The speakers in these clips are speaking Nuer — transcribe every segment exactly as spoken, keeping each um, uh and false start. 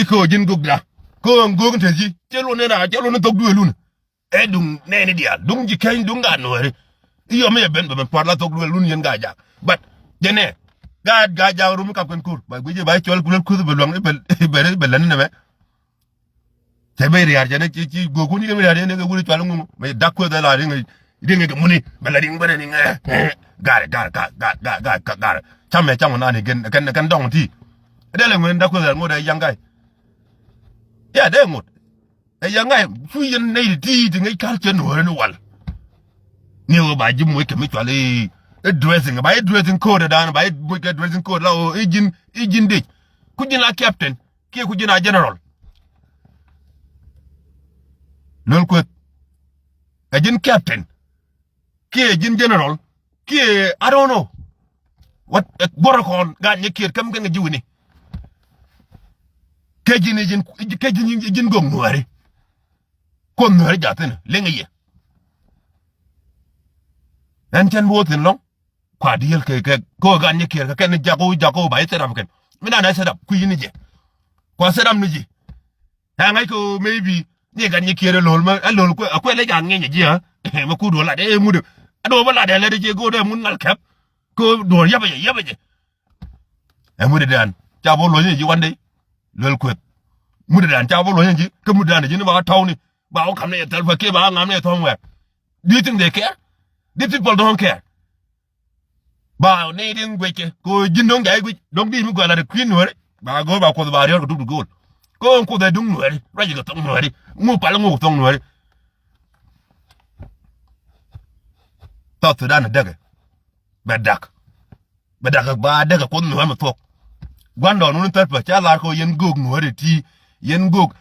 Kɛ ɣöö ji̱n gökda. Kɛ ɣöö ɛn göök in te ji̱. Cɛ luɔt ni raar, cɛ luɔt ni thok duëël wun. Ɛ duŋ nɛɛni diaal. Duŋ ji̱ keny, duŋ gaat Nuääri. I̱ yɔm i̱ ɛ ben bɛ ben pua̱t la thok duëël wun yɛn gaat jak. But jɛn ɛ. Gaat, gaat jak rum i̱ kap kɛn ko̱r. Ba guic i̱ ba i̱ cɔl kulel kuth bɛ luaŋ i̱ bɛ, i̱ bɛ, i̱ bɛ lät ni nɛmɛ. Cɛ ben ria̱a̱r cɛ ni ci, ci göök wun ci kɛ ben ria̱a̱r cɛ ni kɛ wut i̱ cual ŋuŋ. Mɛ dak kueth ɛ la riŋ, riŋ kɛ muni. Bɛ la riŋ bɛ riŋ ɛ. Garɛ, garɛ, garɛ, garɛ, garɛ, garɛ, garɛ. Camɛ, camɛ nani kɛn, kɛn, kɛn dɔŋ ti. Dee lɛ ŋuɛn dak kueth ɛ ŋot ɛ yaŋ ga̱y. Ya, dee ŋot. Ɛ yaŋ ga̱y, cu yɛn nɛy ti ti ŋäc culture Nuääri ni wal. Ni wä ba ji̱ moc kɛ mi cual i̱, i̱ dressing, ba i̱ dressing code dan, ba i̱ moc kɛ dressing code la wä, i̱ ji̱n, i̱ ji̱n dec. Ku ji̱n la captain. Kiɛ ku ji̱n a general. Luel Kueth. Ɛ ji̱n captain. Kiɛ ji̱n general. Kiɛ, I don't know. What, ɛ, buɔrä kɔn, gaat Nyakiɛt käm kɛn kɛ ji̱ wi̱ni. Kɛ ji̱n, ji̱n, kɛ ji̱n, ji̱n göök Nuääri. Kuoth Nuääri ja̱thi̱n, liŋ i̱ yɛ. Ɛn cɛn bi wä thi̱n lɔ̱ŋ. Kua diel kɛ, kɛ, kɛ ɣöö gaat Nyakiɛt kɛ kɛn ni jak ɣöö, jak ɣöö ba ji̱ set up kɛn. Mi dan ɛ set up kui̱ ni jɛ. Kua set up ni ji̱. Ɛ ŋa̱c kɛ ɣöö maybe ni gaat Nyakiɛt ɛ lo̱l mɛ, ɛ lo̱l kuɛ, ɛ kuɛ lɛ jak ŋi̱enyɛ ji̱, ɛ. Mɛ kut duɔl lat ɛ mut. Ɛ duɔl bä lat ɛ lɛt ɛ jiɛ go̱o̱r ɛ mut ŋal kɛp. Kɛ ɣöö duɔl yäpɛ jɛ, yäpɛ jɛ. Ɛ mut ɛ dan. Ca bä lo̱l ni ji̱ one day. Luel Kueth. Mut ɛ dan ca bä lo̱l ni ji̱. Kä mut dan ji̱ ni ba tɔ̱w ni. Ba wä kam ni ɛ thɛl pa kiɛ ba ŋam ni ɛ thɔ̱ŋ wɛr. Do you think they care? These people don't care. Ba nɛy tin guickɛ kɛ ɣöö ji̱n do̱ŋ jay guic do̱ŋ di̱i̱t mi guɛl lat ɛ kui̱ Nuääri. Ba go̱o̱r ba Kuoth ba riɔ̱ɔ̱r kɛ dup ti go̱o̱l. Kɛ ɣöö Kuoth ɛ duŋ Nuääri, ruac kɛ thok Nuääri. Ŋu pal ŋu thok Nuääri. South Sudan ɛ däkɛ. Bɛ dak. Bɛ dak ba däkɛ Kuoth Nuääri mi thuɔ̱k. Gua̱ndɔɔŋ wun thäl pä ca lar kɛ ɣöö yɛn göök Nuääri ti. Yɛn göök,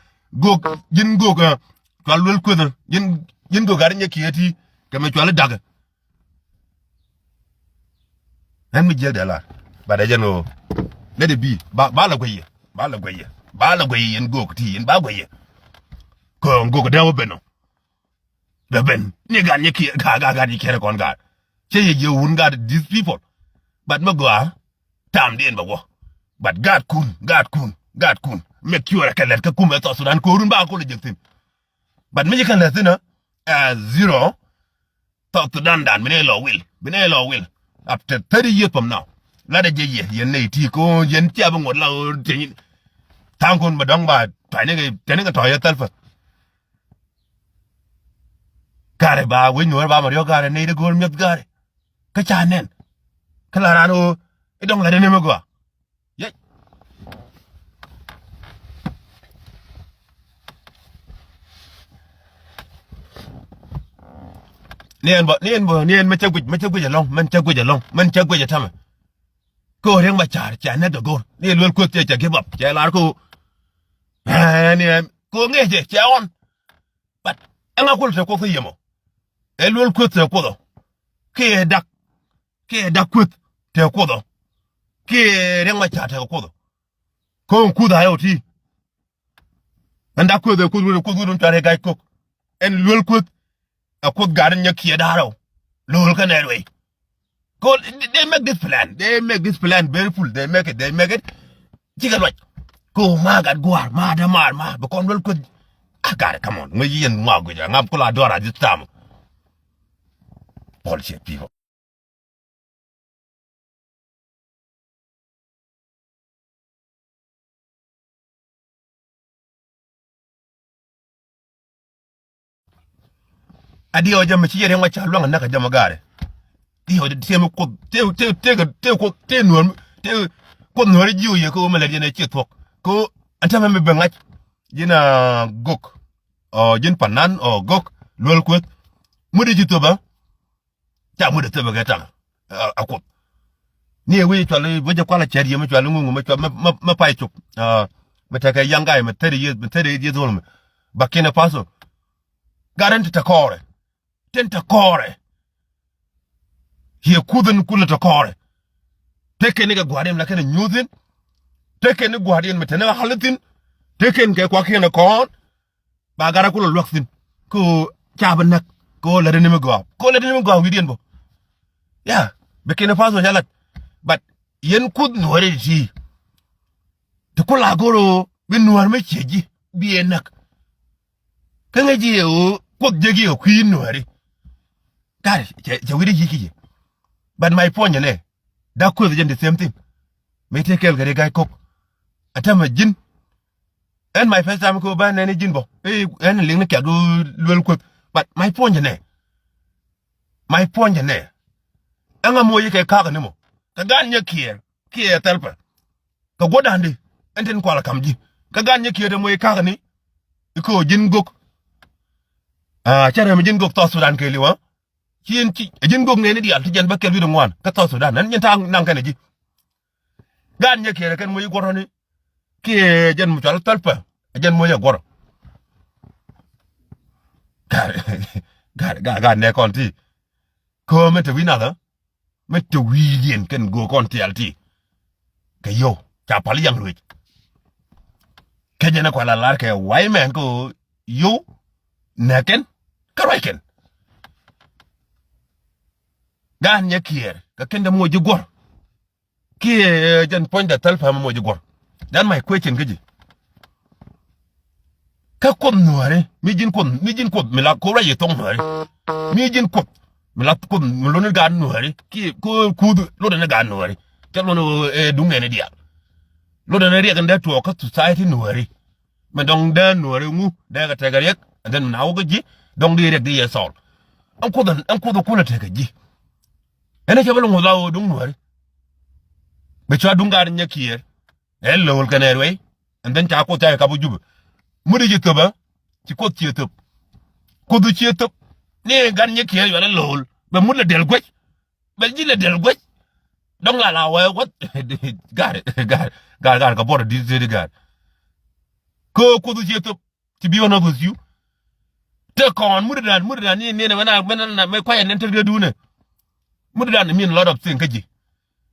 göök, ji̱n göök, ɛ, cual Luel Kueth, ɛ, ji̱n, ji̱n göök gat Nyakiɛt ti. Kɛ mi cual i̱ dakɛ. Ɛn mi jiäk dee lar. But ɛ jɛn ɣöö let it be. Ba, ba la guɛy yɛ. Ba la guɛy yɛ. Ba la guɛy yɛ yɛn göök ti yɛn ba guɛy yɛ. Kɛ ɣöö göök dee wä ben ɔ. Bɛ ben ni gat Nyakiɛt, gat, gat, gat Nyakiɛt kɔn gat. Cɛ yɛ jiɛ wun gat these people. But mi gɔaa tamdiɛn bɛ wä. But gat kun, gat kun, gat kun. Make sure kɛ lɛt kä kumɛ South Sudan ko̱run ba kulɛ jek thi̱n. But mi ci kɛ lɛt thi̱n ɛ, ɛ, zero. South Sudan dan bi nɛ lɔ wil, bi nɛ lɔ wil. After thirty years from now. Lat ɛ jɛ yɛ, yɛn nɛy ti ko, yɛn cia bi ŋuɔt la ɣöö tieny. Tha̱a̱ŋ kun bɛ dɔ̱ŋ ba tɔ̱ ni kɛ, tɛn ni kɛ tɔ̱ yɛ thɛl pä. Karɛ ba wec Nuäär ba ma riɔ̱k karɛ nɛy ti go̱o̱r mi̱eth karɛ. Kä ca nɛn. Kä la raan ɣöö i̱ dɔ̱ŋ lat ni mi gɔaa. Yec. Ni ɛn bä, ni ɛn bä, ni ɛn mɛ cä guic, mɛ cä guic ɛlɔ̱ŋ, mɛn cä guic ɛlɔ̱ŋ, mɛn cä guic ɛtɛmɛ. Kɛ ɣöö Riɛk Macar cɛ nɛk kɛ go̱r. Ni ɛ Luel Kueth cɛ, cɛ give up, cɛ lar kɛ ɣöö. Ɛɛ, ni ɛn, kɛ ɣöö ŋi̱i̱cɛ, cɛ ɣɔn. But ɛŋa kulɛ te Kuoth kä yiem ɔ? Ɛ Luel Kueth te Kuoth ɔ. Kiɛ dak, kiɛ dak Kueth te Kuoth ɔ. Kiɛ Riɛk Macar te Kuoth ɔ. Ko̱o̱ŋ kuth a yɛ ɔ ti. Ɛn dak Kueth ɛ Kuoth wut, Kuoth wut in cuarɛ ga̱c kok. Ɛn Luel Kueth ɛ Kuoth gat in nyɛ kiɛ da̱rɛ ɔ. Lo̱l kä nɛɛr wei. Ko, they make this plan. They make this plan very full. They make it. They make it. Cikɛ luac. Ko ma gat guar, ma da mar, ma. Bɛ kɔn Luel Kueth. I got it. Come on. Ŋuɛ yien ŋua guic. Ŋam kula dɔra this time. Bullshit people. A diɛ ɔ jɛ mɛ ci yɛ riɛŋ ma ca luaŋ a näk a jɛ mɛ gaarɛ. Diɛ ɔ jɛ tiɛm Kuoth, tiɛ, tiɛ, tiɛ, tiɛ Kuoth, tiɛ Nuäär, tiɛ Kuoth Nuäär ji̱ ɔ yɛ kä ɣöö mɛ lɛ yɛn ɛ ciɛ thuɔ̱k. Kä ɛn täämɛ mi bɛ ŋa̱c. Ji̱n a gök. Ɔ, ji̱n panan, ɔ, gök, Luel Kueth. Mut i̱ ji̱ thöpä. Ca mut ɛ thöpä kɛ taŋ. A, a Kuoth. Ni ɛ wec cual, wec ɛ kual a cɛɛt yɛ mɛ cual ŋuŋ mɛ cual mɛ, mɛ, mɛ pay cop. A, mɛ tekɛ young guy mɛ thirty years, mɛ thirty eight years old mɛ. Burkina Faso. Gat ɛn ti te kɔɔrɛ. Tin te kɔɔrɛ. Hiɛ kuth in kulɛ te kɔɔrɛ. Te kɛn ni kɛ gua̱a̱r in la kɛn ɛ nyuuth in. Te kɛn ni gua̱a̱r in mɛ te ni ɣa̱l thi̱n. Te kɛn kɛ kuakiɛn ɛ kɔɔn. Ba gat a kulɛ luäk thi̱n. Ko ca bi näk. Ko lät ni mi gɔaa. Ko lät ni mi gɔaa wi̱diɛn bä. Ya. Burkina Faso ca lat. But yɛn kuth Nuäri ti. Ti kula goro Bi nuäär mi ciɛ ji̱ bi ɛ näk. Kä ŋäc ji̱ ɛ ɣöö Kuoth jek ji̱ ɛ kui̱ nuääri. Gat cɛ wi̱cdɛ ji̱ ki ji̱. But my point nɛ, dak Kuoth jɛn the same thing. Mi tëë kɛɛl kɛ ri ga̱c kok. Ɛ tämɛ ji̱n. Ɛn my first time kɛ ɣöö bä nɛn i̱ ji̱n bä i̱ ɛn liŋ ni kiat ɣöö luel Kuoth. But my point nɛ, my point nɛ, ɛŋa moc i̱ kɛ ka̱a̱k ni mɔ kɛ gan nyɛ kiɛɛr kiɛ thɛlpɛ. Kɛ guɔ̱dandi ɛn tin kual kam ji̱ kɛ gan nyɛ kiɛɛr te moc i̱ ka̱a̱k ni. I̱ kɛ ɣöö ji̱n gök. Cä rɛm ji̱n gök South Sudan kɛ li̱w ɣä. Ci in ci ji̱n gök nɛɛni diaal ti jɛn bä kɛl wi̱cdɛ ŋuan kä South Sudan ɛn ji̱n ta̱a̱ naŋ kɛnɛ ji̱. Gan nyɛ kiɛɛr kɛn moc i̱ guɔ̱rɔni. Kiɛ jɛn mi cual thɛlpɛ jɛn moc ɛ guɔ̱rɔ. Gat gat gat gat nɛ kɔn ti. Köö mi te wi̱i̱ nath ɣä. Mi te wi̱i̱diɛn kɛn go̱o̱k kɔn tiɛɛl ti. Kɛ yio̱w ca pal yaŋ ruëc. Kecɛ ni kual a lar kɛ wa̱i̱ mɛn kɛ ɣöö yio̱w nɛ kɛn kä ruac kɛn. Gaan nyɛ kiɛɛr kɛ kɛn dɛ moc ji̱ guɔ̱r. Kiɛ jɛn puɔ̱nydɛ thɛl päm moc ji̱ guɔ̱r. That my question kä ji̱. Kä Kuoth nuääri mi ji̱n Kuoth mi ji̱n Kuoth mi la ko̱r ruac yɛ thok nuääri. Mi ji̱n Kuoth mi la Kuoth mi lotni gaat nuääri kiɛ ko̱r kuuth lotni gaat nuääri. Cä lotni ɛ duŋ nɛni diaal. Lotni riɛk in dee tuɔɔk kä society nuääri. Mɛ dɔŋ dee nuääri ŋu dee kɛ tekɛ riɛk and then mi na wä kä ji̱ dɔŋ di riɛk di yɛ thɔɔl. Ɛn Kuoth ɛn Kuoth ɛ kulɛ tekɛ ji̱. Ɛn ɛ cɛ bä lɛ ŋuth la ɣöö duŋ nuääri. Bɛ cua duŋ gaat nyɛ kiɛɛr. Ɛ lo̱o̱l kɛnɛ ruɛy. And then ca Kuoth ca kɛ kap wä Jubɛ. Mut i̱ ci thöp ɛ ci Kuoth ciɛ thöp. Kuoth ciɛ thöp. Ni gat nyɛ kiɛɛr yual ɛ lo̱o̱l bɛ mut lɛ dɛl guec. Bɛ ji̱ lɛ dɛl guec. Dɔ̱ŋ la la wee wä. Gaat gaat gaat gaat kɛ buɔt ɛ di̱t di̱t gaat. Kɛ Kuoth ciɛ thöp. To be honest with you. Te kɔn mut dan mut dan ni ni mɛ na mɛ na mɛ kuayɛ nɛn tek dee duunɛ. Mut dan mean a lot of thing kä ji̱.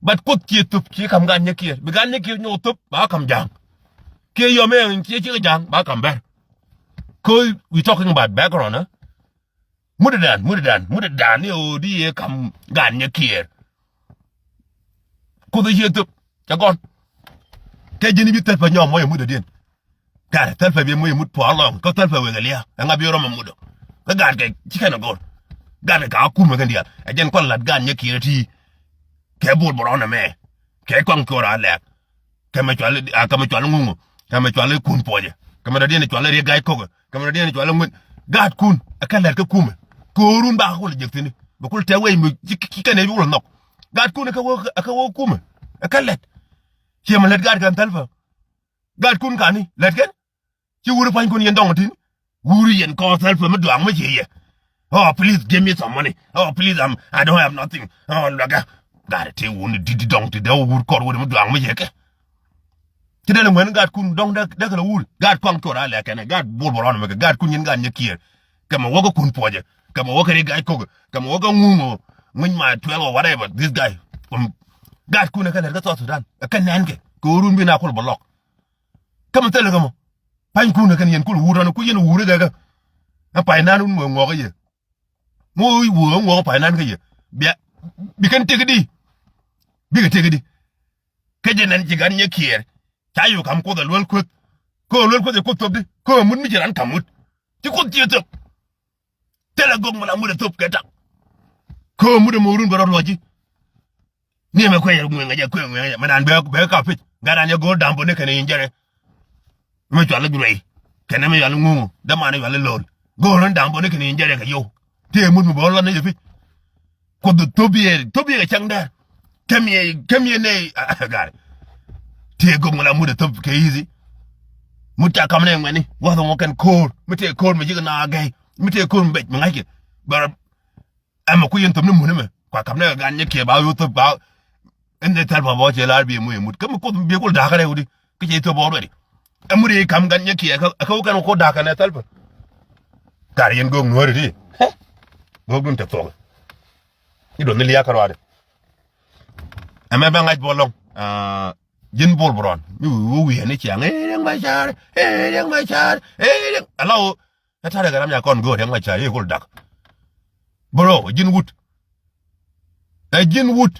But Kuoth ciɛ thöp ciɛ kam gan nyɛ kiɛɛr bi gan nyɛ kiɛɛr nyɔk thöp ba kam ja̱a̱ŋ. Kiɛ yɔm ɛ ciɛ ciɛ ja̱a̱ŋ ba kam bɛr. Kɛ we talking about background ɛ. Mut dan mut dan mut dan ni ɣöö di yɛ kam gan nyɛ kiɛɛr. Kuoth ciɛ thöp cɛ gɔn. Kɛ ji̱n bi thɛl pɛ nyɔm mɔc ɛ mut diɛn. Gat thɛl pɛ bi moc mut puɔl lɔŋ kä thɛl pɛ wek ɛ lia̱a̱ ɛŋa bi rɔm ɛ mut ɔ. Kä gat kɛ ci kɛn ɛ go̱r. Gat kɛ ka kumɛ kɛn diaal ɛ jɛn kuan lat gat nyɛ kiɛɛr ti. Kɛ bol bɛ rɔn ɛmɛ kɛ kɔŋ kiɔr a lɛk. Kɛ mɛ cual a kɛ mɛ cual ŋuŋɔ kɛ mɛ cual kun puɔcɛ kɛ mɛ dɔ̱diɛn cual riek ga̱c kokä kɛ mɛ dɔ̱diɛn cual ŋuec. Gat kun ɛ kɛ lɛt kä kumɛ. Ko̱o̱run bakɛ kul jek thi̱n bɛ kul tɛk wec mi ci kɛn ɛ bi wul nhɔk. Gat kun ɛ kɛ wä ɛ kɛ wä kumɛ ɛ kɛ lɛt. Ciɛ mɛ lɛt gat kɛn thɛl pɛ. Gat kun kani lɛt kɛn. Ci wuri pa̱ny kun yɛn dɔŋ tin. Wuri yɛn kɔɔth thɛl pɛ mi duaŋ mi ci yɛ. Oh please give me some money. Oh please I'm, I don't have nothing. Oh luɛkä. Gat ti wuni di̱t dɔŋ ti dee wur kɔr wuri mi duaŋ mi ci yɛ kɛ. Ci dee lɛ ŋuɛn gat kun dɔŋ dee kɛ lɛ wuri gat kɔaŋ cuɔr a lɛ kɛnɛ gat bol bɛ rɔn mi kɛ gat kun yɛn gat nyɛ kiɛɛr. Kɛ mɛ wäkä kun puɔcɛ kɛ mɛ wäkä ri gac kokä kɛ mɛ wäkä ŋuŋ ɔ ŋuny ma tuɛl ɔ whatever this guy. Gat kun ɛ kɛ lɛt kä South Sudan ɛ kɛ nɛn kɛ kɛ wurun bi na kul bɛ lɔk. Kä mi thilɛ kä mɔ. Pa̱ny kun ɛ kɛn yɛn kul wur tɔn ku yɛn wur ɛ kɛ kä. Ɛ pa̱ny nan wun mɔ ŋuɔk ɛ yɛ. Ŋuɔk wur ɛ ŋuɔk pa̱ny nan kä yɛ. Bia bi kɛn tëk di. Bikɛ tëk di. Kä jɛ nɛn ci gat nyɛ kiɛɛr. Ca yuk kam Kuoth ɛ luel Kuoth. Kä ɛ luel Kuoth ɛ Kuoth thop di kä ɛ mut mi ci ran kam mut. Ci Kuoth ci thop. Thilɛ gök mi la mut ɛ thop kɛ tak. Kä ɛ mut ɛ mo̱o̱run bɛ rɔ luɔci. Ni mɛ kuɛ yɛ ŋueŋ ɛ jɛ kuɛ ŋueŋ ɛ jɛ mɛ nan bɛ bɛ ka pic gat an yɛ go̱o̱r dam bä ni kɛn in jɛrɛ. Mɛ cual i̱ gurɛy kɛn mɛ cual i̱ ŋuŋu däman i̱ cual i̱ lo̱l. Go̱o̱r in dam bä ni kɛn in jɛrɛ kɛ yow. Tëë mut mi bä ɣän lɔn ni jɛ pic. Kuoth thop yɛ thop yɛ kɛ cäŋ dɛr. Käm yɛ käm yɛ nɛy gat. Tëë gök mi la mut ɛ thop kɛ i̱thi. Mut ca kam nɛ ŋuɛni wäth ŋuɔ kɛn ko̱o̱r mi tëë ko̱o̱r mi ji̱ kɛ na gɛy mi tëë ko̱o̱r mi bɛc mi ŋa̱ckɛ. Bɛ rɔ Ɛmɛ ku yɛn thop ni mun ɛmɛ kua kap ni kɛ gan nyɛ kiɛ ba yo̱ thop ba. Ɛn ni thɛl pa bɔ cɛ lar bi ɛmu ɛmut kä mi kuoth bi kul da̱kä rɛw di kä cɛ thop already. Ɛmut yɛ kam gan nyɛ kiɛ kä kä wä kɛn wä kul da̱kä nɛ thɛl pa. Kar yɛn go̱o̱k nuɔ̱ɔ̱ri di. Go̱o̱k dun tɛ thuɔk. Ci duɔth ni lia̱a̱ kä ruaadɛ. Ɛmɛ bɛ ŋa̱c bɔ lɔŋ. Ji̱n bol bɛ rɔn mi wi̱i̱ wä wi̱i̱ ɛn i̱ ciaŋ ëë riɛŋ ma ca̱a̱r ëë riɛŋ ma ca̱a̱r ëë riɛŋ ala wä. Ɛ ta̱rɛ kɛ ram ya kɔn go̱o̱r yɛn ŋɔc ca yee kul dak. Bro, ɛ ji̱n wut. Ɛ ji̱n wut.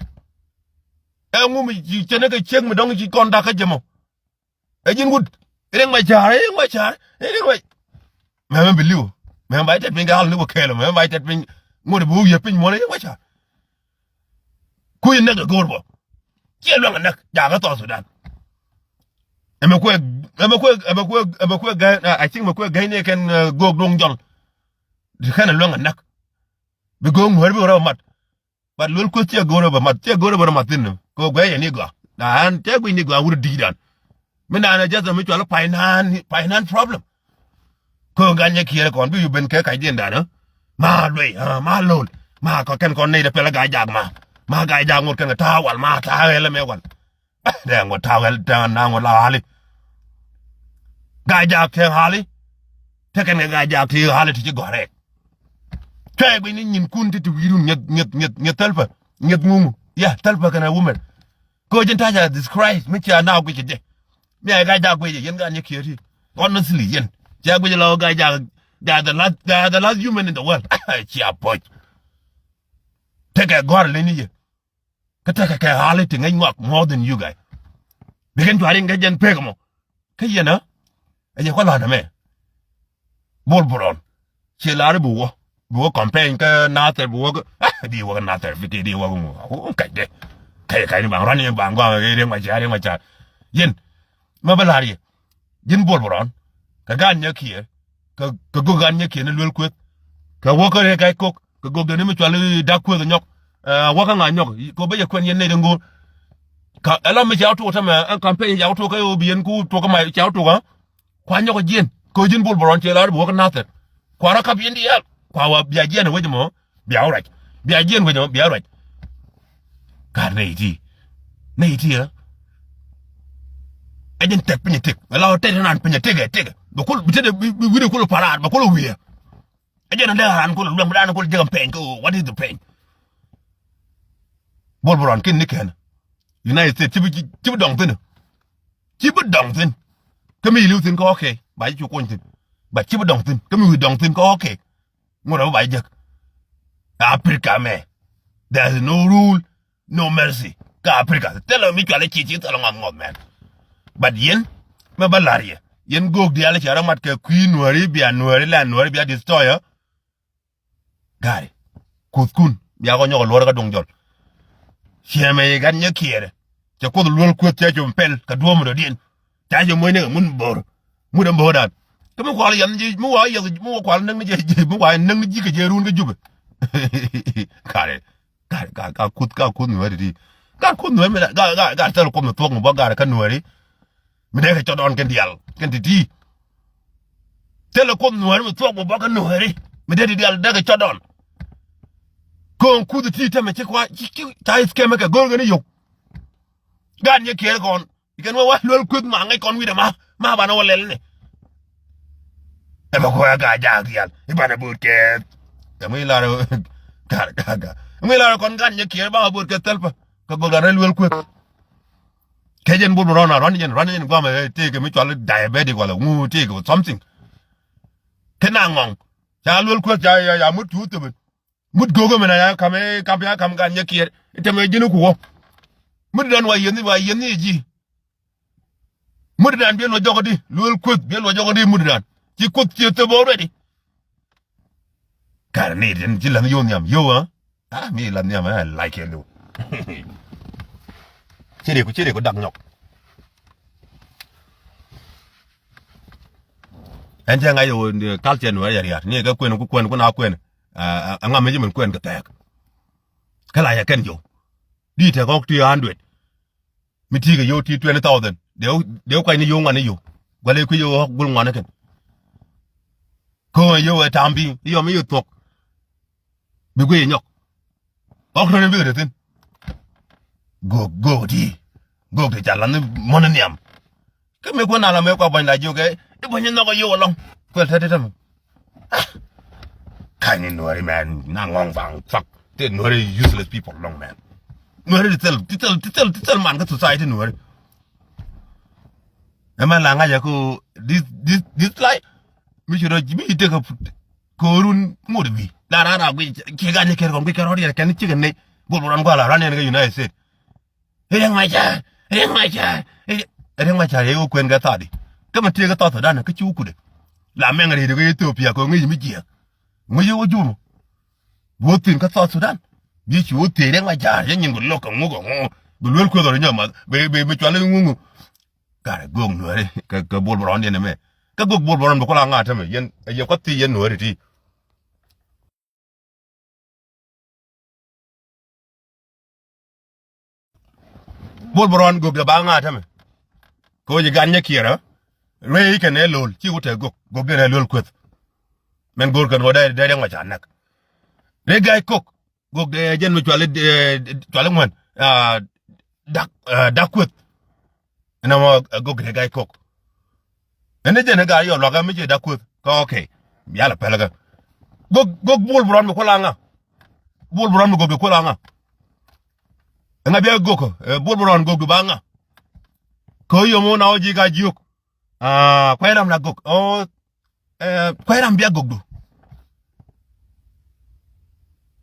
Ɛ ŋu mi ci cɛn ɛ kɛ ciek mi dɔ̱ŋ ci kɔn dak kä jɛ mɔ. Ɛ ji̱n wut. Riɛk Macar, Riɛk Macar, Riɛk Macar. Mɛmɛ bi li̱w. Mɛmɛ ba jɛ tɛt piny kɛ ɣal ni wä kɛɛl. Mɛmɛ ba jɛ tɛt piny. Ŋot bi wä wiɛ piny muɔ̱n Riɛk Macar. Kuc näk kɛ go̱o̱r bä. Ciɛ luäŋ a näk jakä South Sudan. Ɛmɛ kuɛ, ɛmɛ kuɛ, ɛmɛ kuɛ, ɛmɛ kuɛ gäi, I think mɛ kuɛ gäi ni kɛn, uh, go̱o̱k duɔ̱ŋ jɔl. Kɛn a luäŋ a näk. Bi go̱o̱k ŋuäär bi rɔ mat. But Luel Kueth ciɛ go̱o̱r bä mat, ciɛ go̱o̱r bä rɔ mat thi̱n. Kɛ guɛ yɛ ni gɔaa. Na an ciɛ guic ni gɔaa wur di̱i̱dan. Mi naan ɛ jɛth mi cual finance, finance problem. Kɛ ɣän Gat Nyɛk Kiɛɛr kɔn bi yu ben kɛ kac diɛn danä. Ma luey, ah, ma lol. Ma kɔ kɛn kɔn ney dɛ pɛl Gaa Jak ma. Ma Gaa Jak ŋot kɛn kɛ ta̱a̱ wal ma ta̱a̱ ɣɛl mɛ wal. Dɛ ŋot ta̱a̱ ɣɛl dɛ na ŋot la ɣali. Gaa Jak tɛ ɣali. Tɛ kɛn kɛ Gaa Jak ti ɣali ti ci gɔ̱rɛk. Cuɛ guic ni nyin kun ti ti wi̱i̱dun nyeth, nyeth, nyeth, nyeth thäl pä. Nyeth ŋuŋu. Ya, thäl pä kɛn a women. Kɛ ɣöö ji̱n ta̱a̱ ca describe mi cia na guic kɛ jɛ. Mi a Gaa Jak guic jɛ yɛn Gat Nyɛk Kiɛɛr ti. Honestly yɛn. Cia guic la Gaa Jak, they are the last, they are the last human in the world. Cia puɔ̱c. Tekɛ gɔ̱a̱r leny ni yɛ. Kä tekɛ kɛ ɣa̱li ti ŋäc ŋɔak more than you guys. Bi kɛn cuari ŋäc jɛn pek mɔ. Kä yɛn a. Ɛ jɛ kɔ la̱t ɛmɛ. Bol Bol Rɔn. Ciɛ la̱r bi wä. Bi wä campaign kä Nathɛr bi wä kä. Ah, di wä kä Nathɛr fi kɛ di wä kä ŋu. Hu kac dɛ. Kac kac ni baŋ rɔn ni baŋ gɔaa Riɛk Macar, Riɛk Macar. Yɛn. Mɛ bä la̱r yɛ. Ji̱n Bol Bol Rɔn. Kɛ Gat Nyɛk Kiɛɛr. Kɛ, kɛ go̱k Gat Nyɛk Kiɛɛr ni Luel Kueth. Kɛ wä kä Riɛk Ga̱a̱c Kok. Kɛ go̱k dee ni mi cual i̱ Dak Kueth nyɔk. Ɛ, wä kä ŋa̱ nyɔk. Kɛ wä bä yɛ kuɛn yɛn nɛy dee ŋo̱o̱r. Ka, ɛ lɔ mi cia wä tuɔk tämɛ, ɛ, campaign cia wä tuɔk kä yɛ wä bi yɛn ku tuɔk kä ma cia wä tuɔk, ɛ. Kua nyɔk jiɛn. Kɛ ji̱n Bol Bol Rɔn ciɛ la̱r bi wä kä Nathɛr. Kua rɔ kap yɛn diaal. Kua wa bia jiɛn wec mɔ. Bia wä ruac. Bia jiɛn wec mɔ, bia ruac. Kar nɛy ti. Nɛy ti, ɛ. Ɛ jɛn tɛk piny tɛk. Ɛ la wä tɛk nan piny tɛk, ɛ tɛk. Bɛ kul, bi tɛk, bi, bi wi̱rɛ kul parat, bɛ kul wi̱i̱. Ɛ jɛn ɛ lɛ ran kul luɛŋ, bi dan kul jɛ kɛ pɛny kɛ, what is the pain? Bol Bol Rɔn kin ni kɛn. United States, ci bi, ci bi dɔŋ thi̱n. Ci bi dɔŋ thi̱n. Kä mi li̱w thi̱n kä okay. Ba ci cu kony thi̱n. But ci bi dɔŋ thi̱n. Kä mi wi̱i̱ dɔŋ thi̱n kä okay. Ŋot a bä ba jek. Africa mɛ. There is no rule, no mercy. Kä Africa. Thilɛ mi cualɛ ci ci thilɛ ŋɔth ŋɔth mɛn. But yɛn, mɛ bä la̱r yɛ. Yɛn go̱o̱k diaal cɛ rɔ mat kɛ kui̱ nuääri bia nuääri la nuääri bia destroyer. Gari. Kuthkun. Bia kɔ nyɔk luɔr kä duŋ jɔl. Ciɛmɛ yi Gat Nyɛk Kiɛɛrɛ. Cɛ Kuoth Luel Kueth cɛ cum pɛl kɛ duɔ̱ɔ̱m rɔ diɛn. Ca jɛ muɔ̱cni kɛ mun bo̱o̱r. Mut ɛn bo̱o̱dan. Kä mi kual yɛn ji̱, mi wa yɛth, mi wa kual näk ni jɛ, ji̱, mi wa näk ni ji̱ kɛ jɛ run kä Jubɛ. Kari, kari, ka, ka kuth, ka kuth nuääri ti. Ka kuth nuääri mi, ka, ka, ka thil kuoth mi thuɔ̱k mi bä gar kä nuääri. Mi dee kɛ cɔt ɔn kɛn diaal, kɛn ti ti. Thil kuoth nuääri mi thuɔ̱k mi bä kä nuääri. Mi dee ti diaal dee kɛ cɔt ɔn. Ko̱o̱ŋ kuth ti tämɛ ci kua, ci, ci, ca i̱th kɛmɛ kɛ go̱o̱r kɛn i̱ yök. Gat Nyɛk Kiɛɛr kɔn. Ikɛn wä wa Luel Kueth ma ŋäc kɔn wi̱cdɛ ma, ma banɛ wä lɛl ni. Ɛ bä kuɛ Gaa Jak diaal i̱ banɛ bo̱o̱t kɛɛth. Ɛ mi lar, kar, kar, kar. Ɛ mi lar kɔn Gat Nyɛk Kiɛɛr ba bo̱o̱t kɛɛth thil pä. Kɛ go̱o̱r dan rɛ Luel Kueth. Kɛ jɛn Bol Bol Rɔn a ruan jɛn, ruan jɛn guamɛ, eh, tëëkɛ mi cual diabetic wala ŋu tëëkɛ something. Kɛ na ŋɔŋ. Ca Luel Kueth ca, ya, ya mut cu thöbɛ. Mut go̱o̱k ɛmɛn a ya kam, eh, kam ya kam Gat Nyɛk Kiɛɛr. I̱ tɛmɛ ji̱n i̱ ku wä. Mut dan wa yieth ni, wa yieth ni ji̱. Mut dan biɛ luɔc jɔk di. Luel Kueth biɛ luɔc jɔk di mut dan. Ci Kuoth ci thöp already. Kar ni tin ci lath yo̱o̱ nhiam. Yo̱o̱, ah? Ah, mi lath nhiam, ah, like it, do. Ci ri ku, ci ri ku dak nyɔk. Ɛn cɛ ŋa̱c ɣöö, eh, culture ni wä yɛ riat. Ni kɛ kuɛn ku kuɛn ku na kuɛn. Ah, ah, ŋa mi ci min kuɛn kɛ thɛɛk. Kä la yɛ kɛn jɔw. Di tɛ kɔk ti hundred. Mi ti kɛ yo̱w ti twenty thousand. Dee, dee kuany ni yo̱w ŋuan ni yo̱w. Gua̱l i̱ kui̱ yo̱w ɣɔ̱k gul ŋuan ni kɛn. Ko̱o̱ŋ yo̱w ɛ tam bi i̱ yɔm i̱ yo̱w thuɔ̱k. Bi guiy i̱ nyɔk. Ɣɔ̱k tɔ̱ni bikɛ te thi̱n. Go̱o̱k, go̱o̱k ti. Go̱o̱k ti ca la̱th ni muɔ̱n ni nhiam. Kä mëë kuäär na la mëë kua buɔ̱ny la jiök ɛ i̱ buɔ̱ny in nhɔk ɛ yio̱w ɛlɔ̱ŋ. Kuɛl te te te mɛ. Ah. Ka̱ny in nuääri mɛn na ŋɔ̱ŋ baŋ cuak. Te nuääri useless people ɛlɔ̱ŋ mɛn. Nuääri ti thil, ti thil, ti thil, ti thil man kä society nuääri. Ɛmɛ la ŋa̱c ɛ ko this, this, this life. Mi ci rɔ, mi ci tekɛ ko̱o̱run ŋot bi la ran ra guic kiɛ gan ni kɛr kɔn guic kɛ rɔ̱diɛn kɛn cikɛ nec. Bol Bol Rɔn gua̱a̱ la ran yɛn kä United States. Riɛk Macar, Riɛk Macar, Riɛk Macar yɛ wä kuɛn kɛ thadi. Kä mi tëë kä South Sudan kä ci wä kudɛ. La mɛŋ ri̱i̱dɛ kä Ethiopia kɛ ŋi̱i̱c mi jiɛɛk. Ŋi̱i̱c wä jur mɔ. Wä thi̱n kä South Sudan. Bi ci wä thi̱n Riɛk Macar yɛ nyin kɛ lo̱k kɛ ŋu kɛ ŋu. Bi luel kueth ɔ ri nyɔk math. Bi, bi, bi cual i̱ ŋu ŋu. Karɛ göök Nuääri kɛ, kɛ Bol Bärɔn diɛn ɛmɛ. Kä göök Bol Bärɔn bi kula ŋa̱ tämɛ yɛn, yɛ kɔth thiec yɛn Nuääri ti. Bol Bärɔn gökdɛ ba ŋa̱ tämɛ. Kɛ ɣöö ji̱ gan nyɛ kiɛrä. Ruëë i̱ kɛn ɛ lo̱l ci wä tɛ göök, gökdɛ rɛ lo̱l kueth. Mɛn go̱o̱r kɛn ɣöö dee, dee Riɛk Macar näk. Riek Gai Kok, gökdɛ jɛn mi cuali, eh, cuali ŋuɛn. Ah, dak, ah, dak kueth. Ɛn ɛmɔ, eh, gökdɛ Gai Kok. Ɛn ni jɛn ɛ gaa yɔ luakä mi ci dak kueth. Kä okay. Bia lɛ pɛlɛ kä. Gök, gök Bol Bärɔn mi kuɔl aŋa. Bol Bärɔn mi gökdɛ kuɔl aŋa. Ɛŋa bia gökɔ, eh, Bol Bärɔn gökdɛ ba ŋa. Kä yom wä na wä ji̱ ka jiök. Ah, kuay ram la gök. Oh, eh, kuay ram bia gökdu.